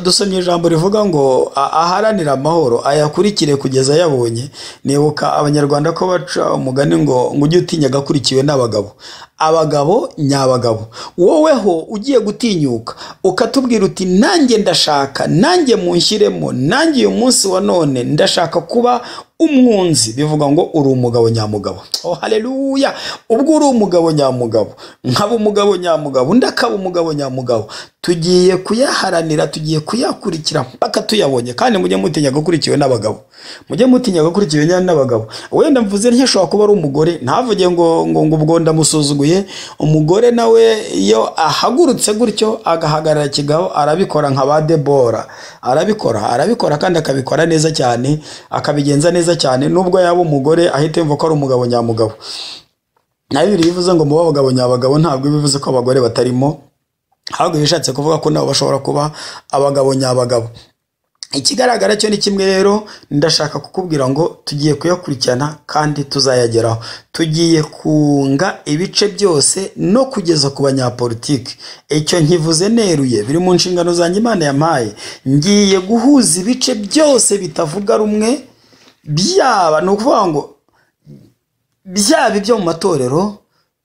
dusomye ijambo rivuga ngo aharanira amahoro ayakurikire kugeza yabonye. Nibuka abanyarwanda ko baca umugani ngo ujye utinya agakurikiwe n'abagabo. Abagabo nyabagabo. Woweho ugiye gutinyuka ukatubwira uti nanjye ndashaka, nanjye munshyiremo, nanjye uyu munsi wa none ndashaka kuba umwunzi, bivuga ngo uri umugabo nyamugabo. Oh haleluya! Ubwo uri umugabo nyamugabo, nkaba umugabo nyamugabo, ndakaba umugabo nyamugabo, tugiye kuyaharanira, tugiye kuyakurikira mpaka tuyabonye. Kandi mujye mutinya gukurikiwe n'abagabo, mujye mutinya gukurikiwe n'abagabo. Wenda mvuze ntishobora kuba ari umugore, ntavuge ngo ngo ubwo ndamusuzuguye. Umugore nawe iyo ahagurutse gutyo agahagarara kigabo, arabikora nka ba Debora, arabikora kandi akabikora neza cyane, akabigenza neza cyane. Nubwo yaba umugore ahita yumva ko ari umugabo nyamugabo. Na Bibiliya ivuze ngo mu bagabo nyabagabo, ntabwo bivuze ko abagore batarimo, ahubwo bishatse kuvuga ko nabo bashobora kuba abagabo nyabagabo. Ikigaragara cyo ni kimwe rero, ndashaka kukubwira ngo tugiye kuyakurikirana kandi tuzayageraho. Tugiye kunga ibice byose no kugeza ku banyapolitiki. Icyo nkivuze neruye, biri mu nshingano zanjye Imana yampaye. Ngiye guhuza ibice byose bitavuga rumwe, byaba ni ukuvuga ngo byaba ibyo mu matorero,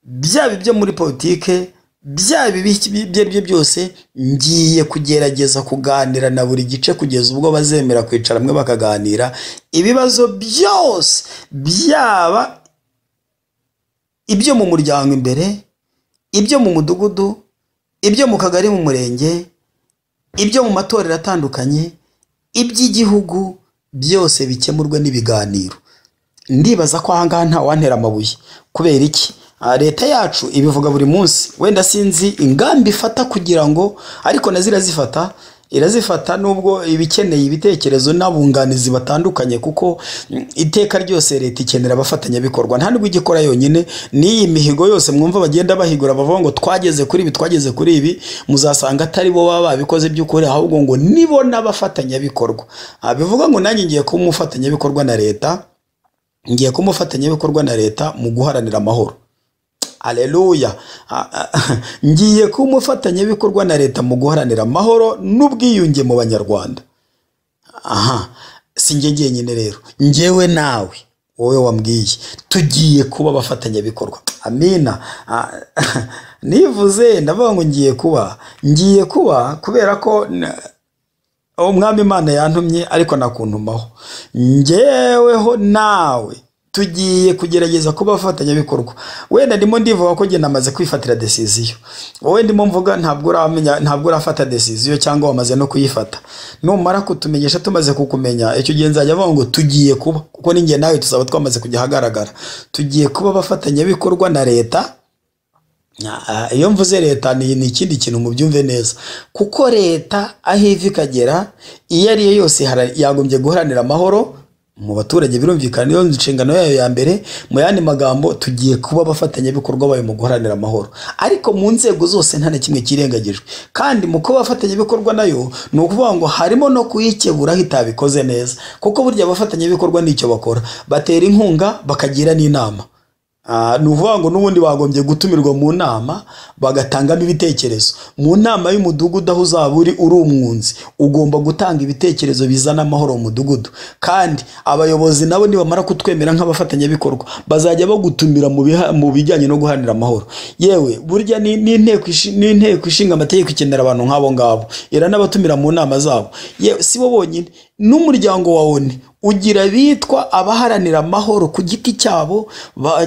byaba ibyo muri politike, byaba ibyo aribyo byose, ngiye kugerageza kuganira na buri gice kugeza ubwo bazemera kwicara hamwe bakaganira ibibazo byose, byaba ibyo mu muryango imbere, ibyo mu mudugudu, ibyo mu kagari, mu murenge, ibyo mu matorero atandukanye, iby'igihugu, byose bikemurwe n'ibiganiro. Ndibaza ko aha ngaha nta wantera amabuye. Kubera iki? Leta yacu ibivuga buri munsi. Wenda sinzi ingamba ifata kugira ngo, ariko nazo irazifata nubwo ibikeneye ibitekerezo n'abunganizi batandukanye, kuko iteka ryose leta ikenera abafatanyabikorwa, nta nubwo igikora yonyine. N'iyi mihigo yose mwumva bagenda bahigura bavuga ngo twageze kuri ibi, twageze kuri ibi, muzasanga atari bo baba babikoze by'ukuri, ahubwo ngo nibo n'abafatanyabikorwa. Bivuga ngo nanjye ngiye kuba umufatanyabikorwa na leta, ngiye kuba umufatanyabikorwa na leta mu guharanira amahoro. Aleluya! Ngiye kuba umufatanyabikorwa na leta mu guharanira amahoro n'ubwiyunge mu banyarwanda. Aha si njye njyenyine rero, njyewe nawe wowe wambwiye tugiye kuba abafatanyabikorwa. Amina. Nivuze ndavuga ngo ngiye kuba kubera ko umwami Imana yantumye, ariko nakuntumaho. Njyeweho nawe tugiye kugerageza kuba abafatanyabikorwa. Wenda ndimo ndivuga ko njye namaze kwifatira decision, wowe ndimo mvuga ntabwo uramenya, ntabwo urafata decision cyangwa wamaze no kuyifata. Numara kutumenyesha tumaze kukumenya, icyo gihe nzajya avuga ngo tugiye kuba, kuko ninjye nawe tuzaba twamaze kujya ahagaragara. Tugiye kuba abafatanyabikorwa na leta. Iyo mvuze leta ni ikindi kintu mubyumve neza, kuko leta aho iva ikagera iyo ari yo yose yagombye guharanira amahoro mu baturage, birumvikana niyo nshingano yayo ya mbere. Mu yandi magambo tugiye kuba abafatanyabikorwa bayo mu guharanira amahoro, ariko mu nzego zose nta na kimwe kirengagijwe. Kandi mu kuba abafatanyabikorwa nayo ni ukuvuga ngo harimo no kuyikebura aho itabikoze neza, kuko burya abafatanyabikorwa nicyo bakora, batera inkunga bakagira n'inama. Ni ukuvuga ngo n'ubundi bagombye gutumirwa mu nama bagatangamo ibitekerezo. Mu nama y'umudugudu aho uzaba uri uri umwunzi, ugomba gutanga ibitekerezo bizana amahoro mu mudugudu. Kandi abayobozi nabo nibamara kutwemera nk'abafatanyabikorwa, bazajya bagutumira mu bijyanye no guharanira amahoro. Yewe burya n'inteko ishinga amategeko ikenera abantu nk'abo ngabo, iranabatumira mu nama zabo. Yewe si bo bonyine, n'umuryango wa ONU ugira bitwa abaharanira amahoro ku giti cyabo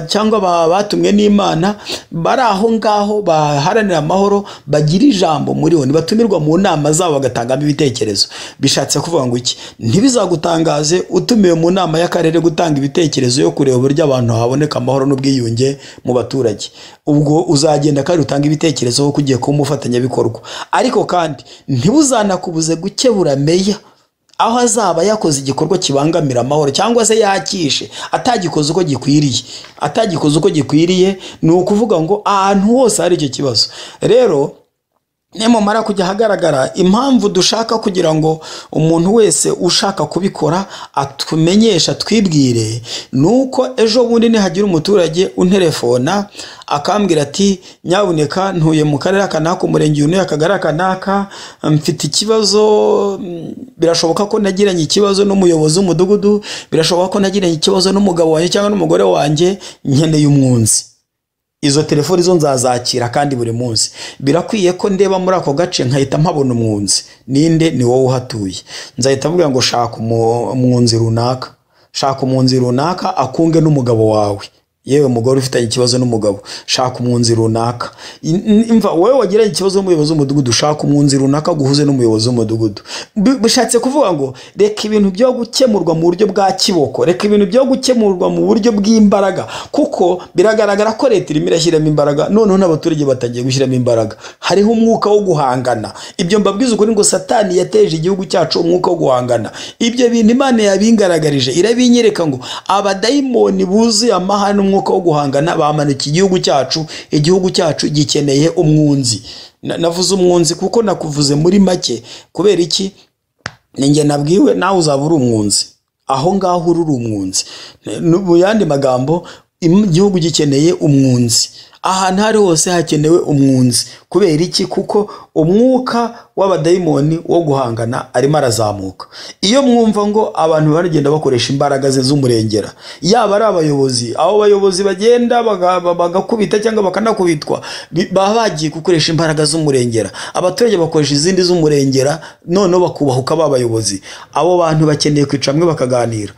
cyangwa batumwe n'Imana, bari aho ngaho baharanira amahoro, bagira ijambo muri ONU, batumirwa mu nama zabo bagatangamo ibitekerezo. Bishatse kuvuga ngo iki? Ntibizagutangaze utumiwe mu nama y'akarere gutanga ibitekerezo yo kureba uburyo abantu haboneka amahoro n'ubwiyunge mu baturage. Ubwo uzagenda kandi utanga ibitekerezo kuko ugiye kuba umufatanyabikorwa. Ariko kandi ntibuzanakubuze gukebura meya aho azaba yakoze igikorwa kibangamira amahoro cyangwa se yakishe atagikoze uko gikwiriye. Atagikoze uko gikwiriye ni ukuvuga ngo ahantu hose hari icyo kibazo. Rero nimumara kujya ahagaragara impamvu dushaka kugira ngo umuntu wese ushaka kubikora atumenyesha twibwire, nuko ejo bundi nihagira umuturage unterefona akambwira ati nyabuneka ntuye mu karere aka n'aka, umurenge uyu n'uyu, akagari aka n'aka, mfite ikibazo, birashoboka ko nagiranye ikibazo n'umuyobozi w'umudugudu, birashoboka ko nagiranye ikibazo n'umugabo wanjye cyangwa n'umugore wanjye, nkeneye umwunzi. Izo telefoni zo nzazakira kandi buri munsi. Birakwiye ko ndeba muri ako gace nkahita mpabona umwunzi. Ninde? Ni wowe uhatuye. Nzahita mvuga ngo shaka umwunzi runaka, shaka umwunzi runaka akunge n'umugabo wawe. Yewe mugore ufitanye ikibazo n'umugabo, shaka umwunzi runaka. Imva wowe wagiranye ikibazo n'umuyobozi w'umudugudu, shaka umwunzi runaka guhuze n'umuyobozi w'umudugudu. Bishatse kuvuga ngo reka ibintu byo gukemurwa mu buryo bwa kiboko, reka ibintu byo gukemurwa mu buryo bw'imbaraga, kuko biragaragara ko leta irimo irashyiramo imbaraga, noneho n'abaturage batangiye gushyiramo imbaraga. Hariho umwuka wo guhangana. Ibyo mbabwiza ukuri ngo Satani yateje igihugu cyacu umwuka wo guhangana. Ibyo bintu Imana yabingaragarije, irabinyereka ngo abadayimoni buzuye amahane n'umwuka wo guhangana bamanuka igihugu cyacu. Igihugu cyacu gikeneye umwunzi. Navuze umwunzi kuko nakuvuze muri make. Kubera iki? Ninjye nabwiwe nawe uzaba uri umwunzi. Aho ngaho uri umwunzi. Mu yandi magambo, igihugu gikeneye umwunzi. Ahantu hari hose hakenewe umwunzi. Kubera iki? Kuko umwuka w'abadayimoni wo guhangana arimo arazamuka. Iyo mwumva ngo abantu baragenda bakoresha imbaraga ze z'umurengera, yaba ari abayobozi, abo bayobozi bagenda bagakubita cyangwa bakanakubitwa, baba bagiye gukoresha imbaraga z'umurengera. Abaturage bakoresha izindi z'umurengera, noneho bakubahuka ba bayobozi. Abo bantu bakeneye kwicara hamwe bakaganira.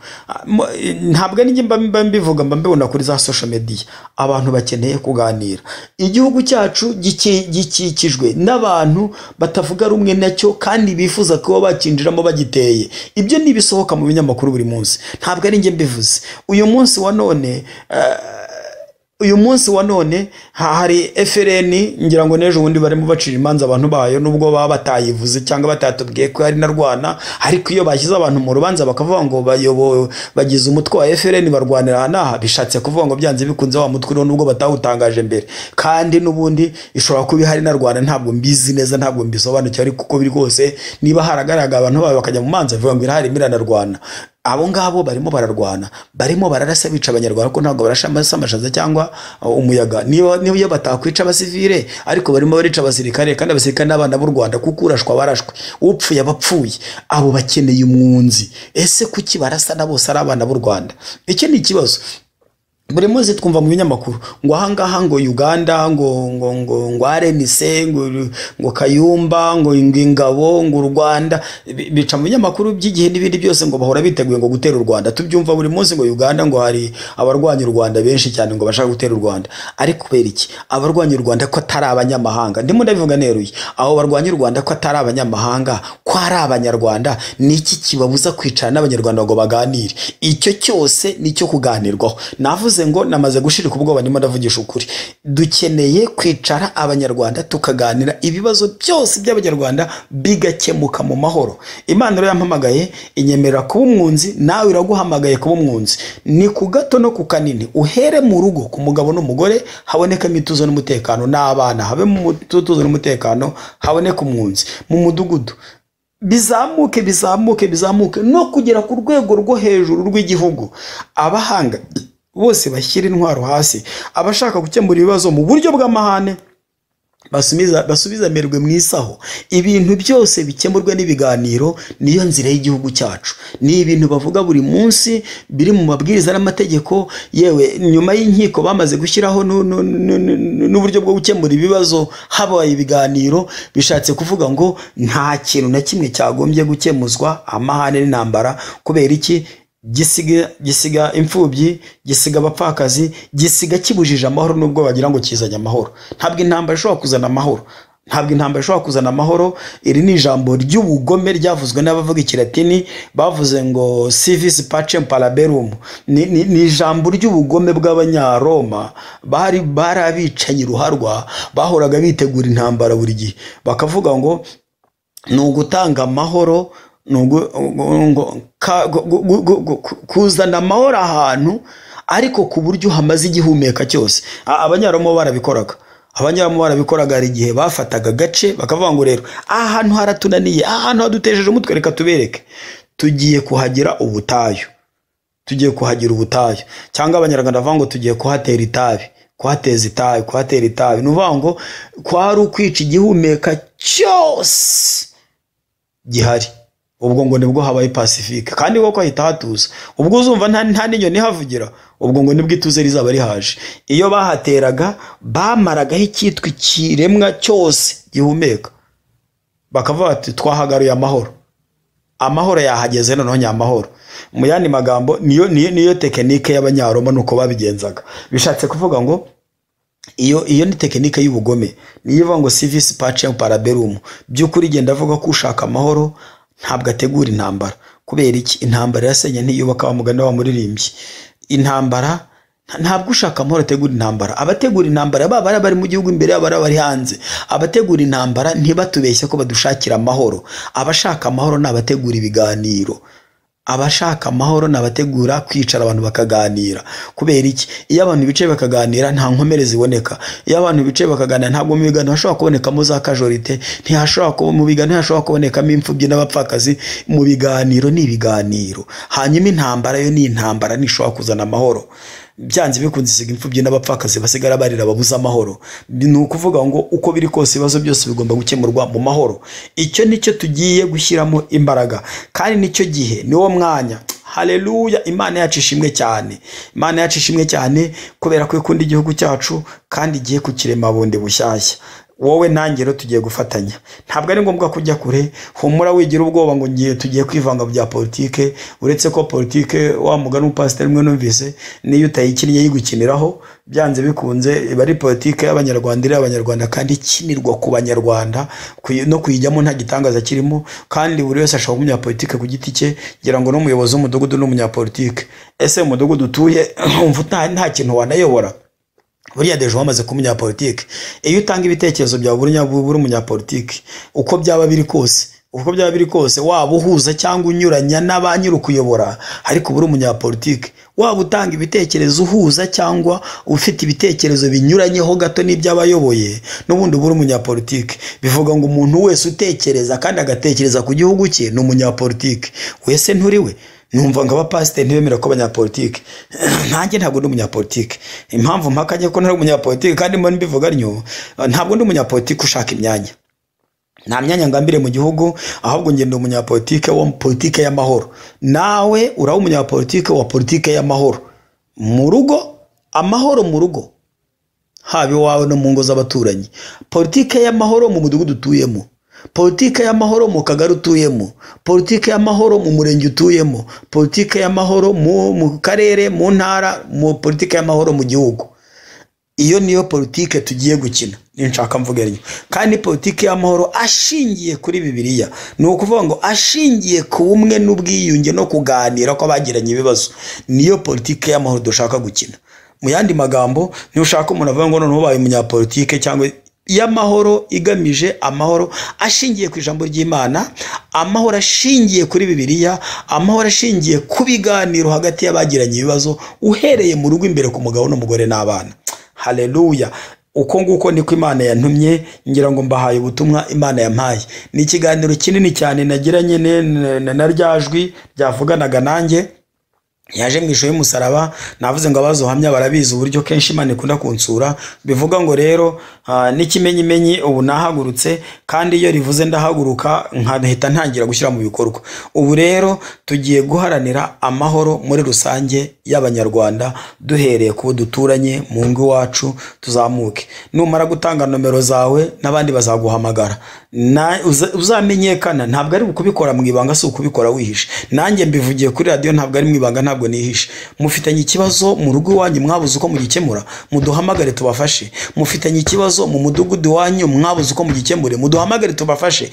Ntabwo ari njye mba mbivuga, mba mbibona kuri za social media. Abantu bakeneye kuganira. Igihugu cyacu gikikijwe n'abantu batavuga rumwe nacyo kandi bifuza kuba bakinjiramo bagiteye. Ibyo ni ibisohoka mu binyamakuru buri munsi, ntabwo ari njye mbivuze. Uyu munsi wa none uyu munsi wa none hari FRN, ngira ngo n'ejo bundi barimo bacira imanza abantu bayo, nubwo baba batayivuze cyangwa batatubwiye ko ari na Rwana, ariko iyo bashyize abantu mu rubanza bakavuga ngo bayobowe bagize umutwe wa FRN barwanira aha n'aha, bishatse kuvuga ngo byanze bikunze wa mutwe nubwo batawutangaje mbere. Kandi n'ubundi ishobora kuba ihari na Rwana, ntabwo mbizi neza, ntabwo mbisobanukiwe, ariko uko biri kose niba haragaragara abantu bayo bakajya mu manza bivuga ngo irahari iranarwana. Abo ngabo barimo bararwana, barimo bararasa bica abanyarwanda, ko ntabwo barasha amashaza cyangwa umuyaga. Niba niyo batakwica abasivile, ariko barimo barica abasirikare, kandi abasirikare n'abana b'u Rwanda, kuko urashwa barashwe, upfuye abapfuye. Abo bakeneye umwunzi. Ese kuki barasa na bose ari abana b'u Rwanda? Iki ni ikibazo. Buri munsi twumva mu binyamakuru ngo aha ngaha ngo Uganda ngo ngo ngo ngo RNC ngo ngo Kayumba ngo ingabo ngo u Rwanda, bica mu binyamakuru by'igihe n'ibindi byose ngo bahora biteguye ngo gutera u Rwanda. Tubyumva buri munsi ngo Uganda ngo hari abarwanya u Rwanda benshi cyane ngo bashaka gutera u Rwanda. Ariko kubera iki abarwanya u Rwanda ko atari abanyamahanga? Ndimo ndabivuga neruye, abo barwanya u Rwanda ko atari abanyamahanga, ko ari abanyarwanda, niki kibabuza kwicara n'abanyarwanda ngo baganire? Icyo cyose nicyo kuganirwaho. Navuze ngo namaze gushirika ubwoba, ndimo ndavugisha ukuri. Dukeneye kwicara abanyarwanda tukaganira ibibazo byose by'abanyarwanda bigakemuka mu mahoro. Imana rero yampamagaye inyemerera kuba umwunzi, nawe iraguhamagaye kuba umwunzi. Ni ku gato no ku kanini, uhere mu rugo ku mugabo n'umugore, habonekamo ituze n'umutekano, n'abana habemo umutuzo n'umutekano, haboneka umwunzi mu mudugudu, bizamuke bizamuke bizamuke no kugera ku rwego rwo hejuru rw'igihugu. Abahanga Bose bashyira intwaro hasi. Abashaka gukemura ibibazo mu buryo bw'amahane basubiza amerwe mu isaho. Ibintu byose bikemurwa n'ibiganiro, niyo nzira y'igihugu cyacu. Ni ibintu bavuga buri munsi, biri mu mabwiriza n'amategeko. Yewe nyuma y'inkiko bamaze gushyiraho n'uburyo bwo gukemura ibibazo habaye ibiganiro. Bishatse kuvuga ngo nta kintu na kimwe cyagombye gukemuzwa amahane n'intambara. Kubera iki? Gisiga imfubyi, gisiga abapfakazi, gisiga kibujije amahoro, nubwo bagira ngo kizanye amahoro. Ntabwo intambara ishobora kuzana amahoro. Ntabwo intambara ishobora kuzana amahoro. Iri ni ijambo ry'ubugome ryavuzwe n'abavuga ikilatini, bavuze ngo si vis pacem parabellum. Ni ijambo ry'ubugome bw'Abanyaroma, bari abicanyi ruharwa, bahoraga bitegura intambara buri gihe. Bakavuga ngo ni ugutanga amahoro, kuzana amahoro ahantu, ariko ku buryo hamaze igihumeka cyose. Abanyaroma barabikoraga. Abanyaroma barabikoraga. Hari igihe bafataga agace bakavuga ngo rero aha hantu haratunaniye, aha hantu hadutejeje umutwe, reka tubereke, tugiye kuhagira ubutayu, tugiye kuhagira ubutayu. Cyangwa Abanyarwanda bavuga ngo tugiye kuhatera itabi, kuhateza itabi, kuhatera itabi. Ni ukuvuga ngo kwari ukwica igihumeka cyose gihari. Ubwo ngo nibwo habaye pacifique, kandi koko hahita hatuza. Ubwo uzumva nta n'inyoni ihavugira, ubwo ngo nibwo ituze rizaba rihaje. Iyo bahateraga bamaragaho icyitwa ikiremwa cyose gihumeka, bakavuga bati twahagaruye amahoro, amahoro yahageze noneho nyamahoro. Mu yandi magambo niyo tekinike y'Abanyaroma, nuko babigenzaga. Bishatse kuvuga ngo iyo ni tekinike y'ubugome, niyo ivuga ngo si vis pacem parabellum. By'ukuri igenda avuga ko ushaka amahoro ntabwo ategura intambara. Kubera iki? Intambara irasenya ntiyubaka, wa mugani wa muririmbyi. Intambara ntabwo ushaka amahoro ategura intambara. Abategura intambara baba ari abari mu gihugu imbere, baba ari abari hanze. Abategura intambara ntibatubeshye ko badushakira amahoro. Abashaka amahoro ni abategura ibiganiro. Abashaka amahoro ni abategura kwicara abantu bakaganira. Kubera iki? Iyo abantu bicaye bakaganira nta nkomere ziboneka. Iyo abantu bicaye bakaganira ntabwo mu biganiro hashobora kubonekamo za kajorite, ntihashobora kuba mu biganiro ntihashobora kubonekamo imfubyi n'abapfakazi. Mu biganiro ni ibiganiro. Hanyuma intambara yo ni intambara, ntishobora kuzana amahoro. Byanze bikunze isiga imfubyi n'abapfakazi basigara barira babuze amahoro. Ni ukuvuga ngo uko biri kose ibibazo byose bigomba gukemurwa mu mahoro. Icyo nicyo tugiye gushyiramo imbaraga, kandi nicyo gihe, niwo mwanya. Haleluya, Imana yacu ishimwe cyane. Imana yacu ishimwe cyane kubera ko ikunda igihugu cyacu kandi igiye kukirema bundi bushyashya. Wowe nanjye rero tugiye gufatanya. Ntabwo ari ngombwa kujya kure, humura wigira ubwoba ngo ngiye tugiye kwivanga bya politike. Uretse ko politike wa mugani w'umupasiteri umwe numvise, niyo utayikinnye yigukiniraho, byanze bikunze iba ari politike y'Abanyarwanda, iri Abanyarwanda kandi ikinirwa ku Banyarwanda, no kuyijyamo nta gitangaza kirimo. Kandi buri wese ashobora kuba umunyapolitike ku giti cye, ngira ngo n'umuyobozi w'umudugudu n'umunyapolitike. Ese umudugudu utuye wumva nta kintu wanayobora? Buriya deje wamaze kuba umunyapolitike. Iyo utanga ibitekerezo byawe buri umunyapolitike, uko byaba biri kose, uko byaba biri kose, waba uhuza cyangwa unyuranya n'abanyirukuyobora, ariko buri umunyapolitike. Waba utanga ibitekerezo uhuza cyangwa ufite ibitekerezo binyuranyeho gato n'iby'abayoboye, n'ubundi buri umunyapolitike. Bivuga ngo umuntu wese utekereza kandi agatekereza ku gihugu cye ni umunyapolitike. Wese nturi we. Numva ngo abapasiteri ntibemera ko abanyapolitike. Nanjye ntabwo ndi umunyapolitike. Impamvu mpakanye ko ntari umunyapolitike kandi mbona mbivuga ntyo, ntabwo ndi umunyapolitike ushaka imyanya. Nta myanya ngambire mu gihugu, ahubwo ngenda umunyapolitike wa politike y'amahoro. Nawe uraba umunyapolitike wa politike y'amahoro. Mu rugo, amahoro mu rugo, haba iwawe no mu ngo z'abaturanyi. Politike y'amahoro mu mudugudu utuyemo. Politike y'amahoro mu kagari utuyemo. Politike y'amahoro mu murenge utuyemo. Politike y'amahoro mu karere, mu ntara, mu politike y'amahoro mu gihugu. Iyo niyo politike tugiye gukina, ninshaka mvuge ryo. Kandi politike y'amahoro ashingiye kuri Bibiliya, ni ukuvuga ngo ashingiye ku bumwe n'ubwiyunge no kuganira kw'abagiranye ibibazo. Niyo politike y'amahoro dushaka gukina. Mu yandi magambo, ntushaka umuntu avuga ngo noneho ubaye umunyapolitike cyangwa y'amahoro igamije amahoro ashingiye ku ijambo ry'Imana, amahoro ashingiye kuri Bibiliya, amahoro ashingiye ku biganiro hagati y'abagiranye ibibazo, uhereye mu rugo imbere ku mugabo n'umugore n'abana. Haleluya. Uko nguko niko Imana yantumye, ngira ngo mbahaye ubutumwa Imana yampaye. Ni ikiganiro kinini cyane nagiranye na ryajwi ryavuganaga nanjye. Yaje mu ishusho y'umusaraba. Navuze ngo abazohamya barabizi uburyo kenshi Imana ikunda kunsura. Bivuga ngo rero n'ikimenyimenyi ubu nahagurutse, kandi iyo rivuze ndahaguruka nkahita ntangira gushyira mu bikorwa. Ubu rero tugiye guharanira amahoro muri rusange y'Abanyarwanda, duhereye ku bo duturanye mu ngo iwacu, tuzamuke. Numara gutanga nomero zawe n'abandi bazaguhamagara, uzamenyekana. Ntabwo ari ukubikora mu ibanga, si ukubikora wihishe. Nanjye mbivugiye kuri radiyo, ntabwo ari mu ibanga, ntabwo nihishe. Mufitanye ikibazo mu rugo iwanyu mwabuze uko mugikemura, muduhamagare tubafashe. Mufitanye ikibazo mu mudugudu iwanyu mwabuze uko mugikemure, muduhamagare tubafashe.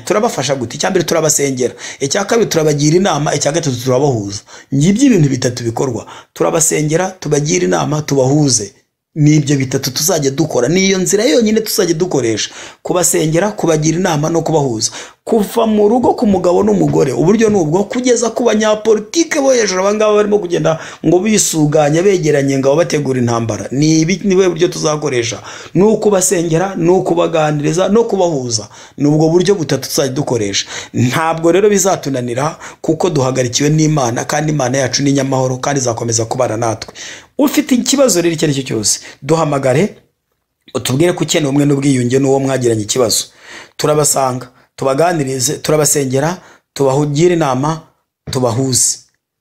Turabafasha gute? Icya mbere turabasengera, icya kabiri turabagira inama, icya gatatu turabahuza. Ngibyo ibintu bitatu bikorwa: turabasengera, tubagira inama, tubahuze. Ni ibyo bitatu tuzajya dukora, ni iyo nzira yonyine tuzajya dukoresha: kubasengera, kubagira inama no kubahuza. Kuva mu rugo ku mugabo n'umugore, uburyo ni ubwo, kugeza ku banyapolitike bo hejuru, abangaba barimo kugenda ngo bisuganya begeranye ngo bategura intambara. Ni ibi niwe buryo tuzakoresha: ni ukubasengera, ni ukubaganiriza no kubahuza. Ni ubwo buryo butatu tuzajya dukoresha. Ntabwo rero bizatunanira kuko duhagarikiwe n'Imana, kandi Imana yacu ni inyamahoro kandi izakomeza kubana natwe. Ufite ikibazo rero icyo ari cyo cyose, duhamagare utubwire ko ukeneye ubumwe n'ubwiyunge n'uwo mwagiranye ikibazo. Turabasanga tubaganirize, turabasengera, tubahugire inama, tubahuze.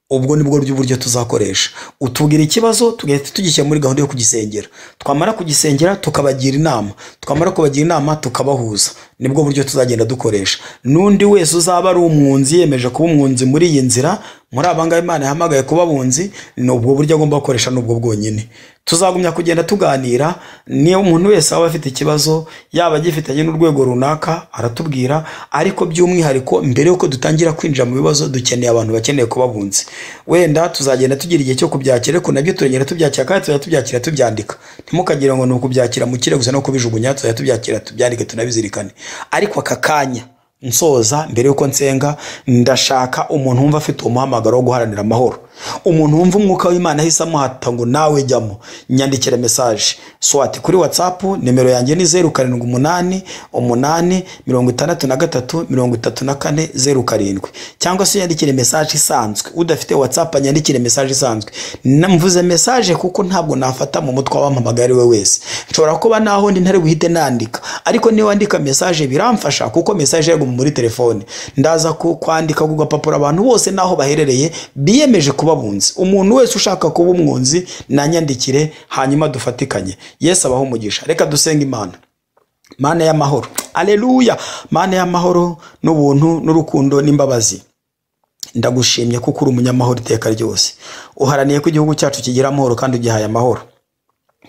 Ubwo nibwo buryo tuzakoresha. Utubwira ikibazo, tugahita tugishyira muri gahunda yo kugisengera, twamara kugisengera tukabagira inama, twamara kubagira inama tukabahuza. Nibwo buryo tuzagenda dukoresha. N'undi wese uzaba ari umwunzi, yemeje kuba umwunzi muri iyi nzira, muri aba ngaba Imana yahamagaye kuba abunzi, ni ubwo buryo agomba gukoresha, n'ubwo bwonyine. Tuzagumya kugenda tuganira. Niyo umuntu wese waba afite ikibazo, yaba agifitanye n'urwego runaka, aratubwira. Ariko by'umwihariko, mbere y'uko dutangira kwinjira mu bibazo, dukeneye abantu bakeneye kuba abunzi. Wenda tuzagenda tugira igihe cyo kubyakira, ariko nabyo turagenda tubyakira, kandi tuzajya tubyakira tubyandika. Ntimukagire ngo ni ukubyakira mukire gusa no kubijugunya. Tuzajya tubyakira tubyandike, tunabizirikane. Ariko aka kanya nsoza, mbere y'uko nsenga, ndashaka umuntu wumva afite umuhamagaro wo guharanira amahoro, umuntu wumva umwuka w'Imana ahise amuhata ngo nawe jyamo, nyandikira message swati kuri WhatsApp. Nimero yanjye ni 0788 63 34 07, cyangwa se yandikire message isanzwe. Udafite WhatsApp anyandikire message isanzwe. Mvuze message kuko ntabwo nafata mu mutwe wampamagaye ari we wese. Nshobora kuba naho ndi ntari buhite nandika, ariko niba wandika message biramfasha, kuko message yaguma muri telefone. Ndaza kwandika ku gapapuro abantu bose naho baherereye biyemeje kuba bunzi. Umuntu wese ushaka kuba umwunzi nanyandikire, hanyuma dufatikanye. Yesu abaho umugisha. Reka dusenge Imana. Mana y'amahoro, aleluya! Mana y'amahoro n'ubuntu n'urukundo n'imbabazi, ndagushimye kuko uri umunyamahoro iteka ryose. Uharaniye ko igihugu cyacu kigira amahoro kandi ugihaye amahoro.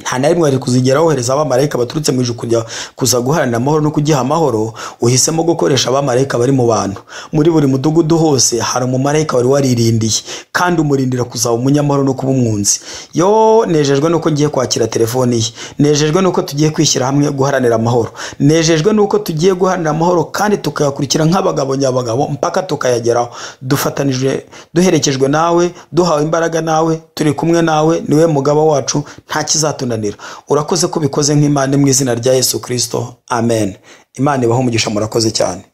Nta na rimwe wari kuzigera wohereza abamarayika baturutse mu ijuru kujya kuza guharanira amahoro no kugiha amahoro. Uhisemo gukoresha abamarayika bari mu bantu. Muri buri mudugudu hose hari umumarayika wari waririndiye, kandi umurindira kuzaba umunyamahoro no kuba umwunzi. Yo, nejejwe nuko ngiye kwakira telefoni ye, nejejwe nuko tugiye kwishyira hamwe guharanira amahoro, nejejwe nuko tugiye guharanira amahoro kandi tukayakurikira nk'abagabo nyabagabo mpaka tukayageraho, dufatanije, duherekejwe nawe, duhawe imbaraga nawe, turi kumwe nawe, niwe mugaba wacu, nta kizatunanira. Urakoze ko ubikoze nk'Imana, mu izina rya Yesu Kirisito, amen. Imana ibahe umugisha, murakoze cyane.